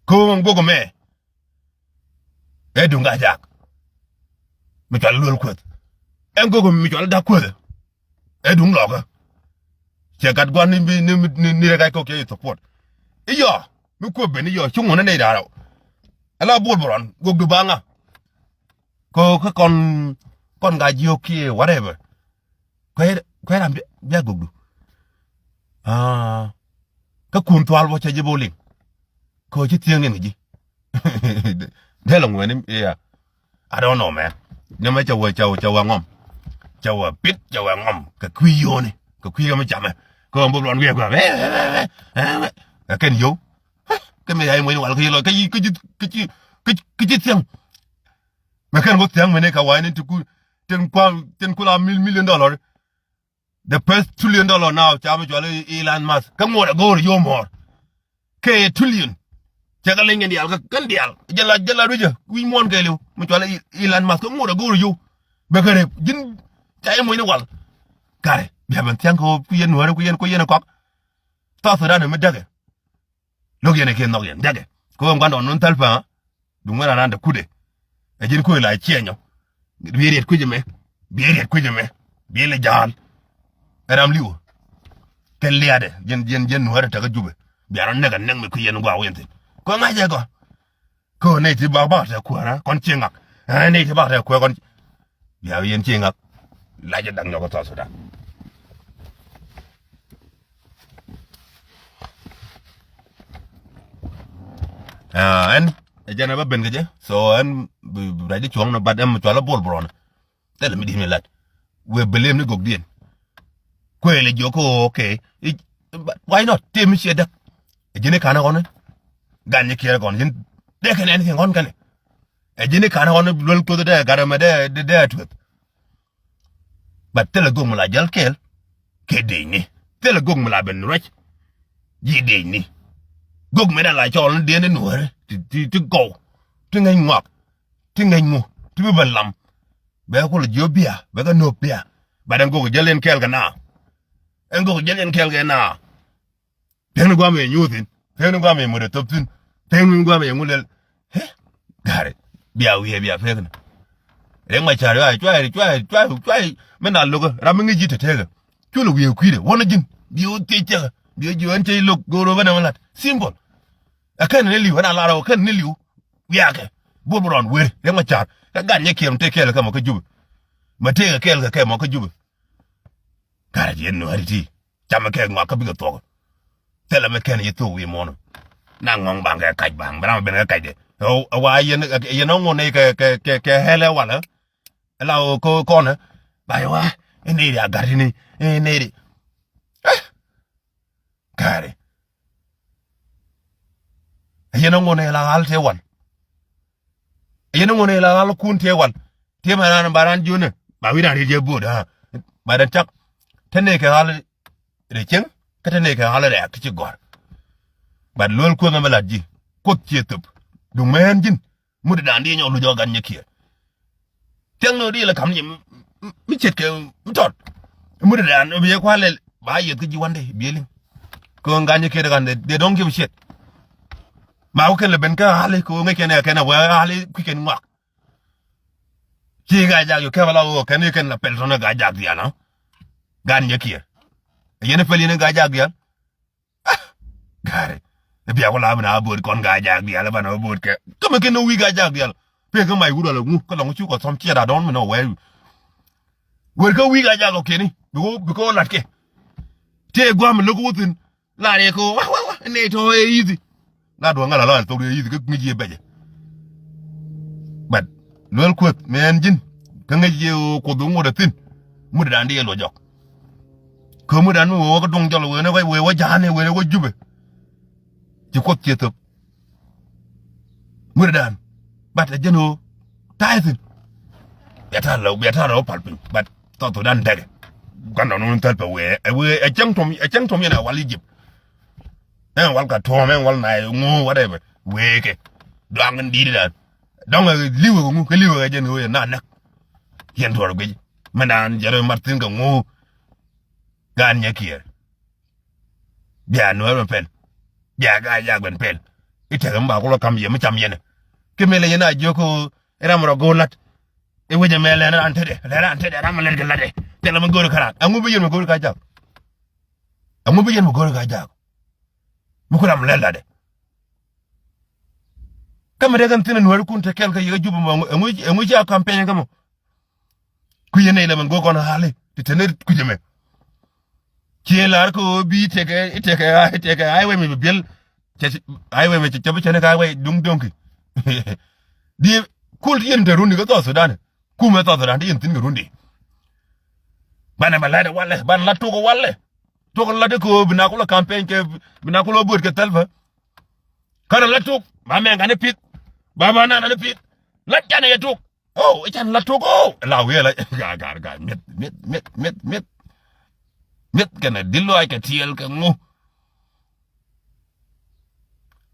Kä wä gökɔ mɛ. Ɛ duŋ ka jak. Mi cual luel kueth. Ɛn gökɔ mi cual dak kueth. Ɛ duŋ lɔkä. Cɛ gat guan ni, ni, ni, ni, ni rɛ gac kɔk cɛ support. Iyɔ, mi kuep ben iyɔ, cuŋ wä ni nɛy da̱rä. Ala Bol Bärɔn, gökdu ba ŋa. Kɛ, kɛ kɔn, kɔn ka jiök kiɛ whatever. Kuɛ, kuɛ ram bia, bia gökdu. Ah, kä kun thual wä cɛ ji̱ Bol liŋ. Kɛ ci thiäŋ in kɛ ji̱. Dee lɛ ŋuɛni, yeah. I don't know, man. Ni mɛ cɛ wä, cɛ wä, cɛ wä ŋɔm. Cɛ wä pit, cɛ wä ŋɔm. Kɛ kui̱ yoni. Kɛ kui̱ kɛ mi camɛ. Kɛ wä Bol Bärɔn wiɛ kɛ wä. Ɛ kɛn yo. Kɛ mi ya imuɛni wal kɛ yi lɔ. Kɛ yi, kɛ ci, kɛ ci, kɛ ci, kɛ ci thiäŋ. Mɛ kɛn wä thia̱ŋ mɛnɛ kɛ wa̱i̱ ni ti ku, tin kua̱m, tin ku la mil, million dollar. The first trillion dollar now, ca mi cual Elon Musk. Kä ŋuɔt a go̱o̱r yom mɔɔr. Kɛ trillion. Cɛ kɛ leny kɛn diaal, kɛ kɛn diaal. Jɛ la, jɛ la ruicä, wi̱c muɔ̱ɔ̱n kɛɛliw. Mi cual Elon Musk, kä ŋuɔt a go̱o̱r yom. Bɛ kɛ rep, ji̱n ca yɛ muɔ̱ny ni wal. Karɛ, bia ben thia̱ŋ kɛ ku yɛn Nuääri, ku yɛn, ku yɛn kɔk. South Sudan mi däkɛ. Lo̱k yɛn ɛ kiɛ nhɔk yɛn jakɛ. Kɛ ɣöö ɛm gua̱ndɔɔŋ nun thäl päŋä. Duŋ wä ran raan te kutdɛ. Ɛ ji̱n kuëë la ciɛɛnyɔ. Bi riɛt kui̱c ɛmɛ. Bi riɛt kui̱c ɛmɛ. Bi lɛ ja̱a̱l. Ɛ ram li̱wä. Kɛn liaatdɛ. Ji̱n, ji̱n, ji̱n Nuäärä tekä Jubɛ. Bia rɔ nɛk ɛ nɛk mi kui̱ yɛn gua̱a̱k wä yɛn thi̱n. Kɛ ɣöö ŋa̱cɛ kɔ. Kɛ ɣöö nɛy ti bak bak te kuäärä kɔn ciɛ ŋak. Ɛ nɛy ti bak te kuäärä kɔn. Bia yɛn ciɛ ŋak. Lacɛ da̱k nyɔk kä South Sudan. Ah, ɛn ɛ jɛn ɛ bä ben kɛ jɛ. So ɛn bi, bi ruacdi cuɔ̱ŋ nɔ, but ɛn mi cual ɛ Bol Bärɔn. Thilɛ mi di̱t mi lat. Wëë bi lem ni gokdiɛn. Kuëël ɛ jiök kä ɣöö, okay. I̱, but why not? Tëë mi ciɛ däk. Ɛ ji̱n i̱ ka̱n ɛ ɣɔn i̱. Gan nyi kiɛɛr ɛ ɣɔn ji̱n. Dee kɛn anything ɣɔn kɛn i̱. Ɛ ji̱n i̱ ka̱n ɛ ɣɔn i̱ luel kuoth dee gat ɛmɛ dee, dee, dee ɛ tueth. But thilɛ gök mi la jäl kɛɛl kɛ dëëcni. Thilɛ gök mi la ben ruac ji̱ dëëcni. Gök mi dan la cɔɔl ni diɛn ni Nuääri ti, ti, ti gɔw, ti ŋäc ŋɔak, ti ŋäc ŋu, ti bi ben lam. Bɛ kulɛ jiöp bia, bɛ kɛ nöp bia. But ɛn gök jäl ɛn kɛɛl kɛ na. Ɛn gök jäl ɛn kɛɛl kɛ na. Pekni guamɛ yɛ nyuuthin. Pekni guamɛ yɛ mut ɛ thop thin. Pekni guamɛ yɛ ŋu lɛl. Hɛ? Gari. Bia wiee bia pekni. Riɛk Macar cuay, cuay, cuay, cuay. Mi na lokä. Ram mi ŋi̱c ji̱ te tekɛ. Cul wiee kui̱dɛ. Wänä ji̱n. Bi wä thiec cɛkɛ. Bi wä ji̱ wän cɛ lo̱k. Go̱o̱r wä bä nɛ wä lat. Simple. Ɛ kɛn ni li̱w. Ɛn a lar ɛ wä kɛn ni li̱w. Wiakɛ. Bol Bärɔn wer. Riɛk Macar. Kä gan nyɛ kiɛm te kɛɛl kɛ mɔ kä Jubɛ. Mɛ tekɛ kɛɛl kɛ kɛ mɔ kä Jubɛ. Karɛ ti yɛn Nuääri ti. Camɛ kɛ ŋɔak kä bikɛ thuɔk. Thilɛ mi kɛn yi thok wi̱i̱ muɔ̱ɔ̱n. Na ŋɔ̱ŋ baŋ kɛ kac baŋ. Bɛ ram ben kɛ kac dɛ. Ɛ wa yɛn, yɛn ɛ ŋun nɛy kɛ, kɛ, kɛ, kɛ hɛlɛ walɛ. Ɛ la ɣöö kɔ, kɔnɛ. Ba yɛ wa. Ɛ nɛy di a gat ini. Ɛ nɛy di. Ɛ. Karɛ. Ɛ yɛn ɛ ŋun nɛy la ɣal tëë wal. Yɛn ŋun ila ɣal kun tëë wal. Tëë ma ran ba ran jiönä. Ba wi̱i̱ ran riet jɛ bo̱o̱d ha. Ba dan cak. Te nɛy kɛ ɣal rɛ cieŋ. Kä te nɛy kɛ ɣal rɛɛk ti ci gɔ̱a̱r. Ba luel kueŋ ɛmɛ lat ji̱. Kuoth ciɛ thöp. Duŋ mɛn ji̱n. Mut dan diɛ nyɔk luc ɔ gan nyɛ kiɛ. Tiɛŋ ni ɣöö di ilɛ ka̱m ni mi, mi, mi ce̱tkɛ mi tɔt. Mut dan bi yɛ kua̱r lɛl ba yɛth kä ji̱ wa̱nde bi yɛ liŋ. Kɛ ɣän gan nyɛ kiɛ de kan de dɔ̱ŋ ji̱ bi ce̱t. Ma wä kɛn lɛ ben kä ɣali kɛ ɣöö ŋäc kɛn ɛ kɛn ɛ wee ɣali kui̱ kɛn ŋɔak. Ci Gaa-jaak yɔ kɛp ala ɣöö kɛn i̱ kɛn la pɛl tɔ̱nɛ Gaa-jaak dhiaal ɔ. Gan nyɛ kiɛr. Yɛn pɛl yɛn Gaa-jaak diaal. Ah, gari. Bia ku la bi na bo̱o̱t kɔn Gaa-jaak diaal, ba na bo̱o̱t kɛ. Kä mi ken ni wi̱i̱ Gaa-jaak diaal. Pek kä mac wut wala ŋu, kä lɔŋ cu kɔ thɔm ciɛt, I don't know where. Wer kä wi̱i̱ Gaa-jaak ɔ keni. Bi ko, bi ko lat kɛ. Tëë guam lo̱k wuthin. La rɛ ko, wa, wa, wa, ne tɔ ɛ easy. La duɔ ŋa la lɔ thok rɛ easy, kä ŋi̱c yɛ bɛcɛ. But luel Kuoth mɛ ɛn ji̱n, kä ŋi̱c yɛ Kuoth ŋot ɛ thi̱n. Mut dan di yɛ luɔ jɔk. Kä mut dan mi wee wä kä duŋ jɔl, wee ni wä, wee wä ja̱a̱n, wee ni wä Jubɛ. Ci Kuoth ciɛ thop. Ŋuäri dan. But ɛ jɛn ɣöö ta̱a̱ thi̱n. Bia ta̱a̱ lɛ, bia ta̱a̱ lɛ wä pal piny. But South Sudan däkɛ. Gua̱ndɔɔŋni wun thäl pɛ wee. Ɛ wee, ɛ cäŋ tuɔm, ɛ cäŋ tuɔm yɛn ɛ wal Egypt. Ɛn wal Khartoum, ɛn wal Nile, ŋu, whatever. Wee kɛ. Dɔaŋ in di̱i̱t dan. Dɔ̱ŋ ɛ li̱wɛ kɛ ŋu, kɛ li̱wɛ kɛ jɛn ɣöö yɛn na näk. Yɛn tuɔɔr guic. Mɛn dan jɛn ɣöö mat thi̱n kɛ ŋu. Gaan nyɛ kiɛɛr. Bia Nuɛɛr ben pɛl. Bia Gaa-jaak ben pɛl. I̱ tekɛ mi ba kulɔ kam yɛ mi cam yɛn. Kä mëë lɛ yɛn a jiök kä ram rɔ go̱o̱r la̱t. I̱ wecɛ mɛ lɛn ran tetdɛ, lɛn ran tetdɛ, ram mi lɛt kɛ la̱tdɛ. Thilɛ mi go̱o̱r kä ran. Ɛŋu bi yɛn mi go̱o̱r Gaa-jaak? Ɛŋu bi yɛn mi go̱o̱r Gaa-jaak? Mi ku ram mi lɛt la̱tdɛ. Kä mi dee kɛn thi̱n ɛ Nuɛɛrikun te kɛl kä yɛ kä Jubɛ mɔ, ɛŋu, ɛŋu, ɛŋu cia campaign kä mɔ? Kui̱ yɛn nɛy lɛ mɛn go̱o̱r kɔn ɣa̱li ti te ni kui̱c ɛmɛ. Ciɛ la̱r kɛ ɣöö bi tekɛ, tekɛ, tekɛ highway mi bi biɛl. Cɛ highway mi cɛ, cɛ bi cɛ ni kä highway duŋ do̱ŋki. Di kul ti yɛn te runi kä South Sudan. Kumɛ South Sudan ti yɛn thi̱n kɛ runi. Banɛ bɛ la̱t walɛ, banɛ la̱t tok walɛ. Tok la̱t kɛ ɣöö bi na kulɛ campaign kɛ, bi na kulɛ bööt kɛ Salva. Kärɛ la̱t tok, ba mɛŋ kɛ ni pith. Ba ba nan ni pith. La̱t canɛ yɛ tok. Oh, i̱ can la tok, oh. La wi̱i̱ la, ga, ga, ga, mi̱eth, mi̱eth, mi̱eth, mi̱eth, mi̱eth. Mi̱eth kɛnɛ di̱t lɔaac kɛ tiɛɛl kɛ ŋu.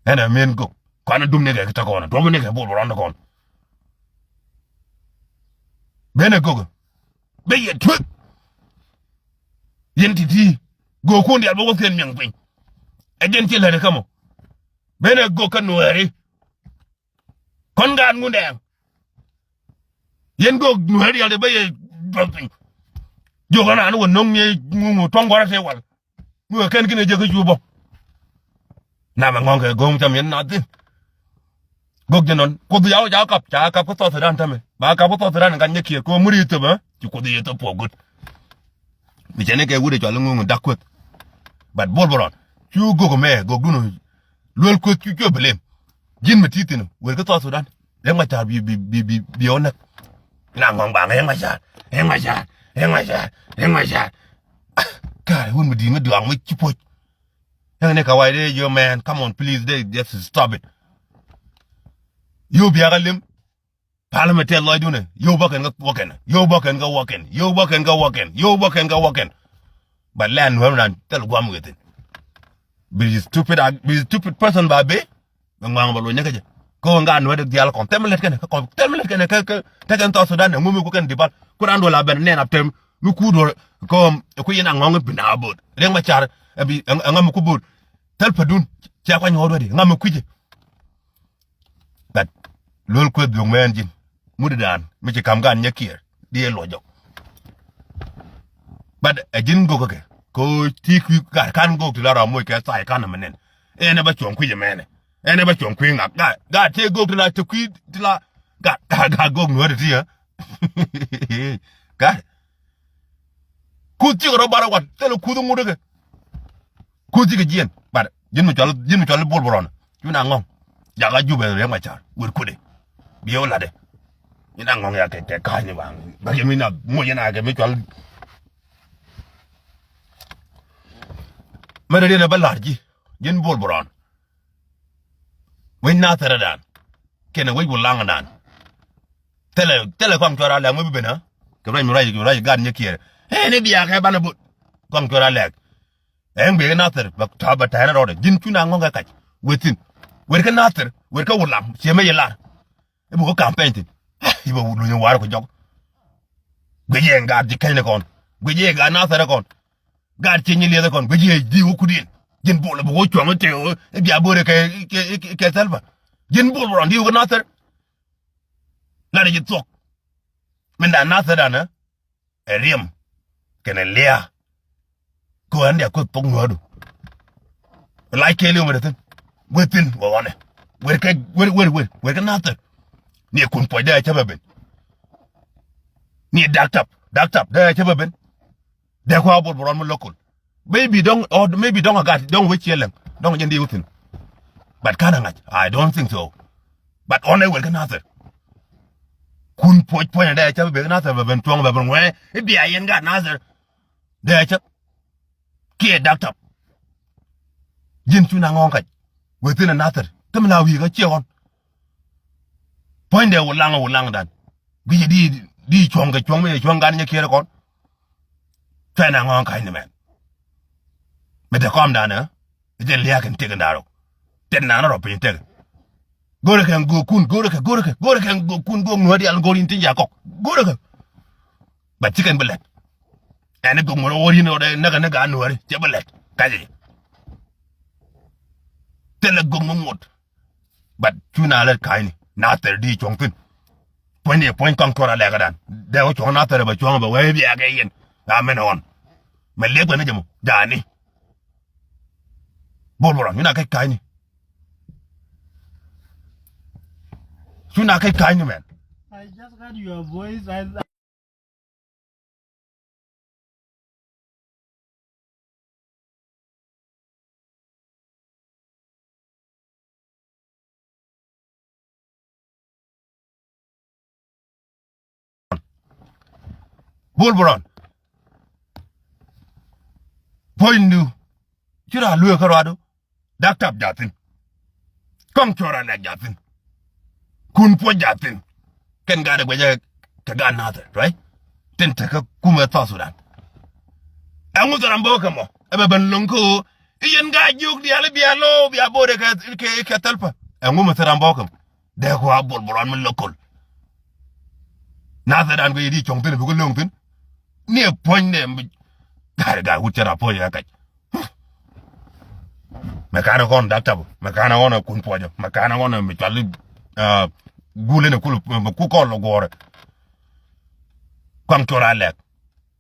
Ɛn ɛ men gök. Kɔn ɛ dum ni kɛ kɛ tɛ kɔn, duɔ̱p ni kɛ bol bɛ rɔn tɛ kɔn. Ben ɛ gök. Bɛ yɛ tuek. Yɛn ti̱ti̱. Göökun diaal bä wäth kɛn miɛŋ piny. Ɛ jɛn ci lät ɛ kä mɔ. Ben ɛ gök kä Nuɛɛri. Kɔn gaat ŋun dɛɛŋ. Yɛn göök Nuɛɛri diaal ti bä yɛ duɔth piny. Jiök ɛn raan wä no̱ŋ ni ŋuŋ tuɔ̱ŋ gua̱rä tëë wal. Mi wä kɛn kinɛ jek kä cu bä. Namɛ ŋɔ̱ŋ kɛ go̱o̱m cam yɛn na thi̱n. Göök jɛ nɔn. Kuoth ca wä ca kap, ca kap kä South Sudan tämɛ. Ba kap kä South Sudan in kan nyɛ kiɛɛr kɛ wä mur yi thöp, ɛ? Ci Kuoth yi thöp puɔk göt. Mi cɛ ni kɛ wut ɛ cɔal iŋuŋ dak kueth. But bol bä rɔn. Cu göök mɛ, göök dun luel kueth cu cuɛ bi lem. Ji̱n mi ti̱i̱ thi̱n wer kä South Sudan. Riek Machar bi, bi, bi, bi, bi ɣä näk. Na ŋɔ̱ŋ ba ŋäc Riek Machar, Riek Machar, Riek Machar, Riek Machar. Ah, ka̱a̱r wun mi di̱i̱t mi duaŋ mi ci puɔ̱c. Ɛŋ ni ka wac dee yo man, come on please, dee just stop it. Yo biakä lem. Pal mi tɛth lɔcdun ɛ, yio̱w bä kɛn kä wäkɛn, yio̱w bä kɛn kä wäkɛn, yio̱w bä kɛn kä wäkɛn, yio̱w bä kɛn kä wäkɛn. Ba lɛn nuɛm nan thil guam within. Bi stupid, bi stupid person ba bi. Bi ŋuaŋ ba luɔny kä jɛ. Kä ɣän ŋa nuɛt diaal kɔn thɛm lät kɛn kä kɔn thɛm lät kɛn kä kä kä kɛn South Sudan ɛ ŋumi ku kɛn dipal. Ku raan duɔl a ben nɛn a tɛm mi ku duɔl kɔm ku yin a ŋɔŋ bi na bo̱o̱t. Riek Machar ɛ bi ɛ ŋa mi ku bo̱o̱t. Thil pädun cia kuany ɣɔɔd wä di ŋa mi kui̱cɛ. But luel kueth duɔ̱ŋ mɛn ji̱n ŋut dan mi ci ka̱m gan nyɛ kiɛɛr di ɛ luɔc jɔk. But ɛ ji̱n gök kɛ ko ti kui̱ gat kan gök ti la rɔ moc kɛ thai kan mɛ nɛn. Ɛn ɛ bä cuɔ̱ŋ kui̱c ɛmɛnɛ. Ɛn ɛ bä cuɔ̱ŋ kui̱ ŋak gat gat ti gök ti la ti kui̱ ti la gat gat gat gök nuɔ̱t ti ɛ. Gat. Kuth cikɛ rɔ barɛ wat thilɛ kuth ŋut kɛ. Kuth cikɛ jiɛn. But ji̱n mi cɔl ji̱n mi cɔl bol bɛ rɔn. Cu na ŋɔŋ. Jakä Jubɛ Riek Machar. Wer kude. Bi yɛ wä latdɛ. Ji̱n na ŋɔŋ ya kɛ kɛ ka̱ny ni baŋ. Bä yɛ mi na moc yɛn a kɛ mi cɔl. Mɛ rɛ diɛn ɛ bä la̱r ji̱. Ji̱n bol bɛ rɔn. Wec Nathɛrɛ dan. Kɛnɛ wec Wulaŋ dan. Thilɛ thilɛ kɔaŋ cuɔr a lɛŋ mi bi ben a. Kɛ ruac mi ruac ruac gan nyɛ kiɛɛr. Ɛ ni biakɛ banɛ bot. Kɔaŋ cuɔr a lɛk. Ɛn guiɛ kɛ Nathir bɛ tɔ̱ bɛ tɛ̈nɛ rɔɔdɛ ji̱n cu na ŋɔ̱ŋ kɛ kac. Wethin. Wet kä Nathir wet kä Wulaŋ ciɛ mɛ yɛ lar. I̱ buk kä campaign thin. I̱ bɛ luny war kɛ jɔk. Guiɛ yɛ ŋaat ji̱ kɛn kɔn. Guiɛ yɛ ŋaat Nathir kɔn. Gaat cieny liɛth kɔn guic yɛ ji̱ wä kut yɛn. Ji̱n bol bä wä cuɔ̱ŋ te ɣöö i̱ bia bo̱o̱rɛ kɛ kɛ kɛ Salva. Ji̱n bol bä rɔ̱n di̱i̱ wä kä Nathir. Lat ji̱ thuɔ̱k. Min da̱a̱n Nathir da̱a̱n ɛ riɛm kɛnɛ lia̱a̱. Kɛ ɣän diak kueth thok nuäädu. Lac kɛɛliw mi dee thi̱n. Wër thi̱n wä ɣɔnɛ. Wër kɛ, wër, wër, wër, wër kɛ Nathir. Ni ɛ kun puɔc dee a cäpɛ ben. Ni ɛ dak tap, dak tap dee a cäpɛ ben. Dee kua bol bol rɔn mi local. Maybe dɔŋ, or maybe dɔŋ a gat, dɔŋ wec ciɛ lɛŋ. Dɔŋ jɛn di wä thi̱n. But ka̱n a ŋa̱c, I don't think so. But ɣɔnɛ wër kɛ Nathir. Kun puɔc puɔ̱ny a dee a cäpɛ ben kɛ Nathir bɛ ben tuɔ̱ŋ bɛ ben ŋuɛ. I̱ bia yɛn gat Nathir. Dee a cäp. Kiɛ dak tap. Ji̱n cu na ŋɔ̱ɔ̱ŋ kac. Wëë thi̱n ɛ Nathir. Thim la wi̱i̱ kä ciɛ ɣɔn. Puɔ̱nydɛ wulaŋ wulaŋdan. Gui̱cɛ di, di cuɔ̱ŋ kɛ cuɔ̱ŋ mi cuɔ̱ŋ gan nyɛ kiɛɛr kɔn. Cuɛ na ŋɔ̱ɔ̱ŋ ka̱ny ni mɛn. Mi te kɔmdan ɛ. Jɛ lia̱a̱ kɛn tëk in da̱a̱r rɔ. Tɛn naan rɔ piny tëk. Go̱rɛ kɛn göökun, go̱rɛ kɛ, go̱rɛ kɛ, go̱rɛ kɛn göökun, göök nuääri al go̱r in tin jakɔk. Go̱rɛ kɛ. But ci kɛn bi lɛt. Ɛn i̱ gök ŋuɔ̱t ɣöö yin ɣöö dee näk ɛ ni gaat nuääri cɛ bi lɛt. Kacɛ jɛ. Thilɛ gök ŋuɔ̱t ŋuɔ̱t. But cu na lɛt ka̱a̱cni. Nathir di cuɔ̱ŋ thi̱n. Puɔ̱nyni puɔ̱ny kɔŋ cuɔr a lɛkädan. Dee wä cuɔ̱ŋ Nathir ɛ bɛ cuɔ̱ŋ ɛ bɛ wee bia kɛ yɛn. Amen ɣɔn. Mɛ liɛk bɛ ni jɛ mɔ. Ja̱a̱ni. Bol bol ɣɔn. Cu na kɛc ka̱a̱cni. Cu na kɛc ka̱a̱cni mɛn. I just heard your voice. I Bol bol ɣɔn. Puɔ̱nydu. Ci raan lueek kä ruaadu. Dak tap ja̱thi̱n. Kɔŋ cuɔr a lɛk ja̱thi̱n. Kun puɔ̱c ja̱thi̱n. Kɛn gaat ɛ guɛcɛ kɛ gaat Nathir, right? Tin tekä kumɛ South Sudan. Ɛŋu thil ram bä kɛ mɔ ɛ bɛ ben lo̱ŋ kä ɣöö i̱ yɛn gaat jiök diaal i̱ bia lo̱o̱ bia bo̱o̱dɛ kɛ, kɛ, kɛ thäl pä. Ɛŋu mi thil ram bä kɛ mɔ. Dee kua bol bol ɣɔn mi lo̱k köl. Nathir dan kɛ yɛ di cuɔ̱ŋ thi̱n bi kɛ lo̱ŋ thi̱n. Ni ɛ puɔ̱ny nɛ mi. Gaat gaat wut cɛ rap puɔ̱ny ɛ kac. Mɛ ka̱n ɛ kɔn dak tap, mɛ ka̱n ɛ kɔn ɛ kun puɔcä, mɛ ka̱n ɛ kɔn ɛ mi cual i̱, ah, gul in ɛ kul, mɛ ku kɔn lɔ guɔ̱ɔ̱rɛ. Kɔaŋ cuɔr a lɛk.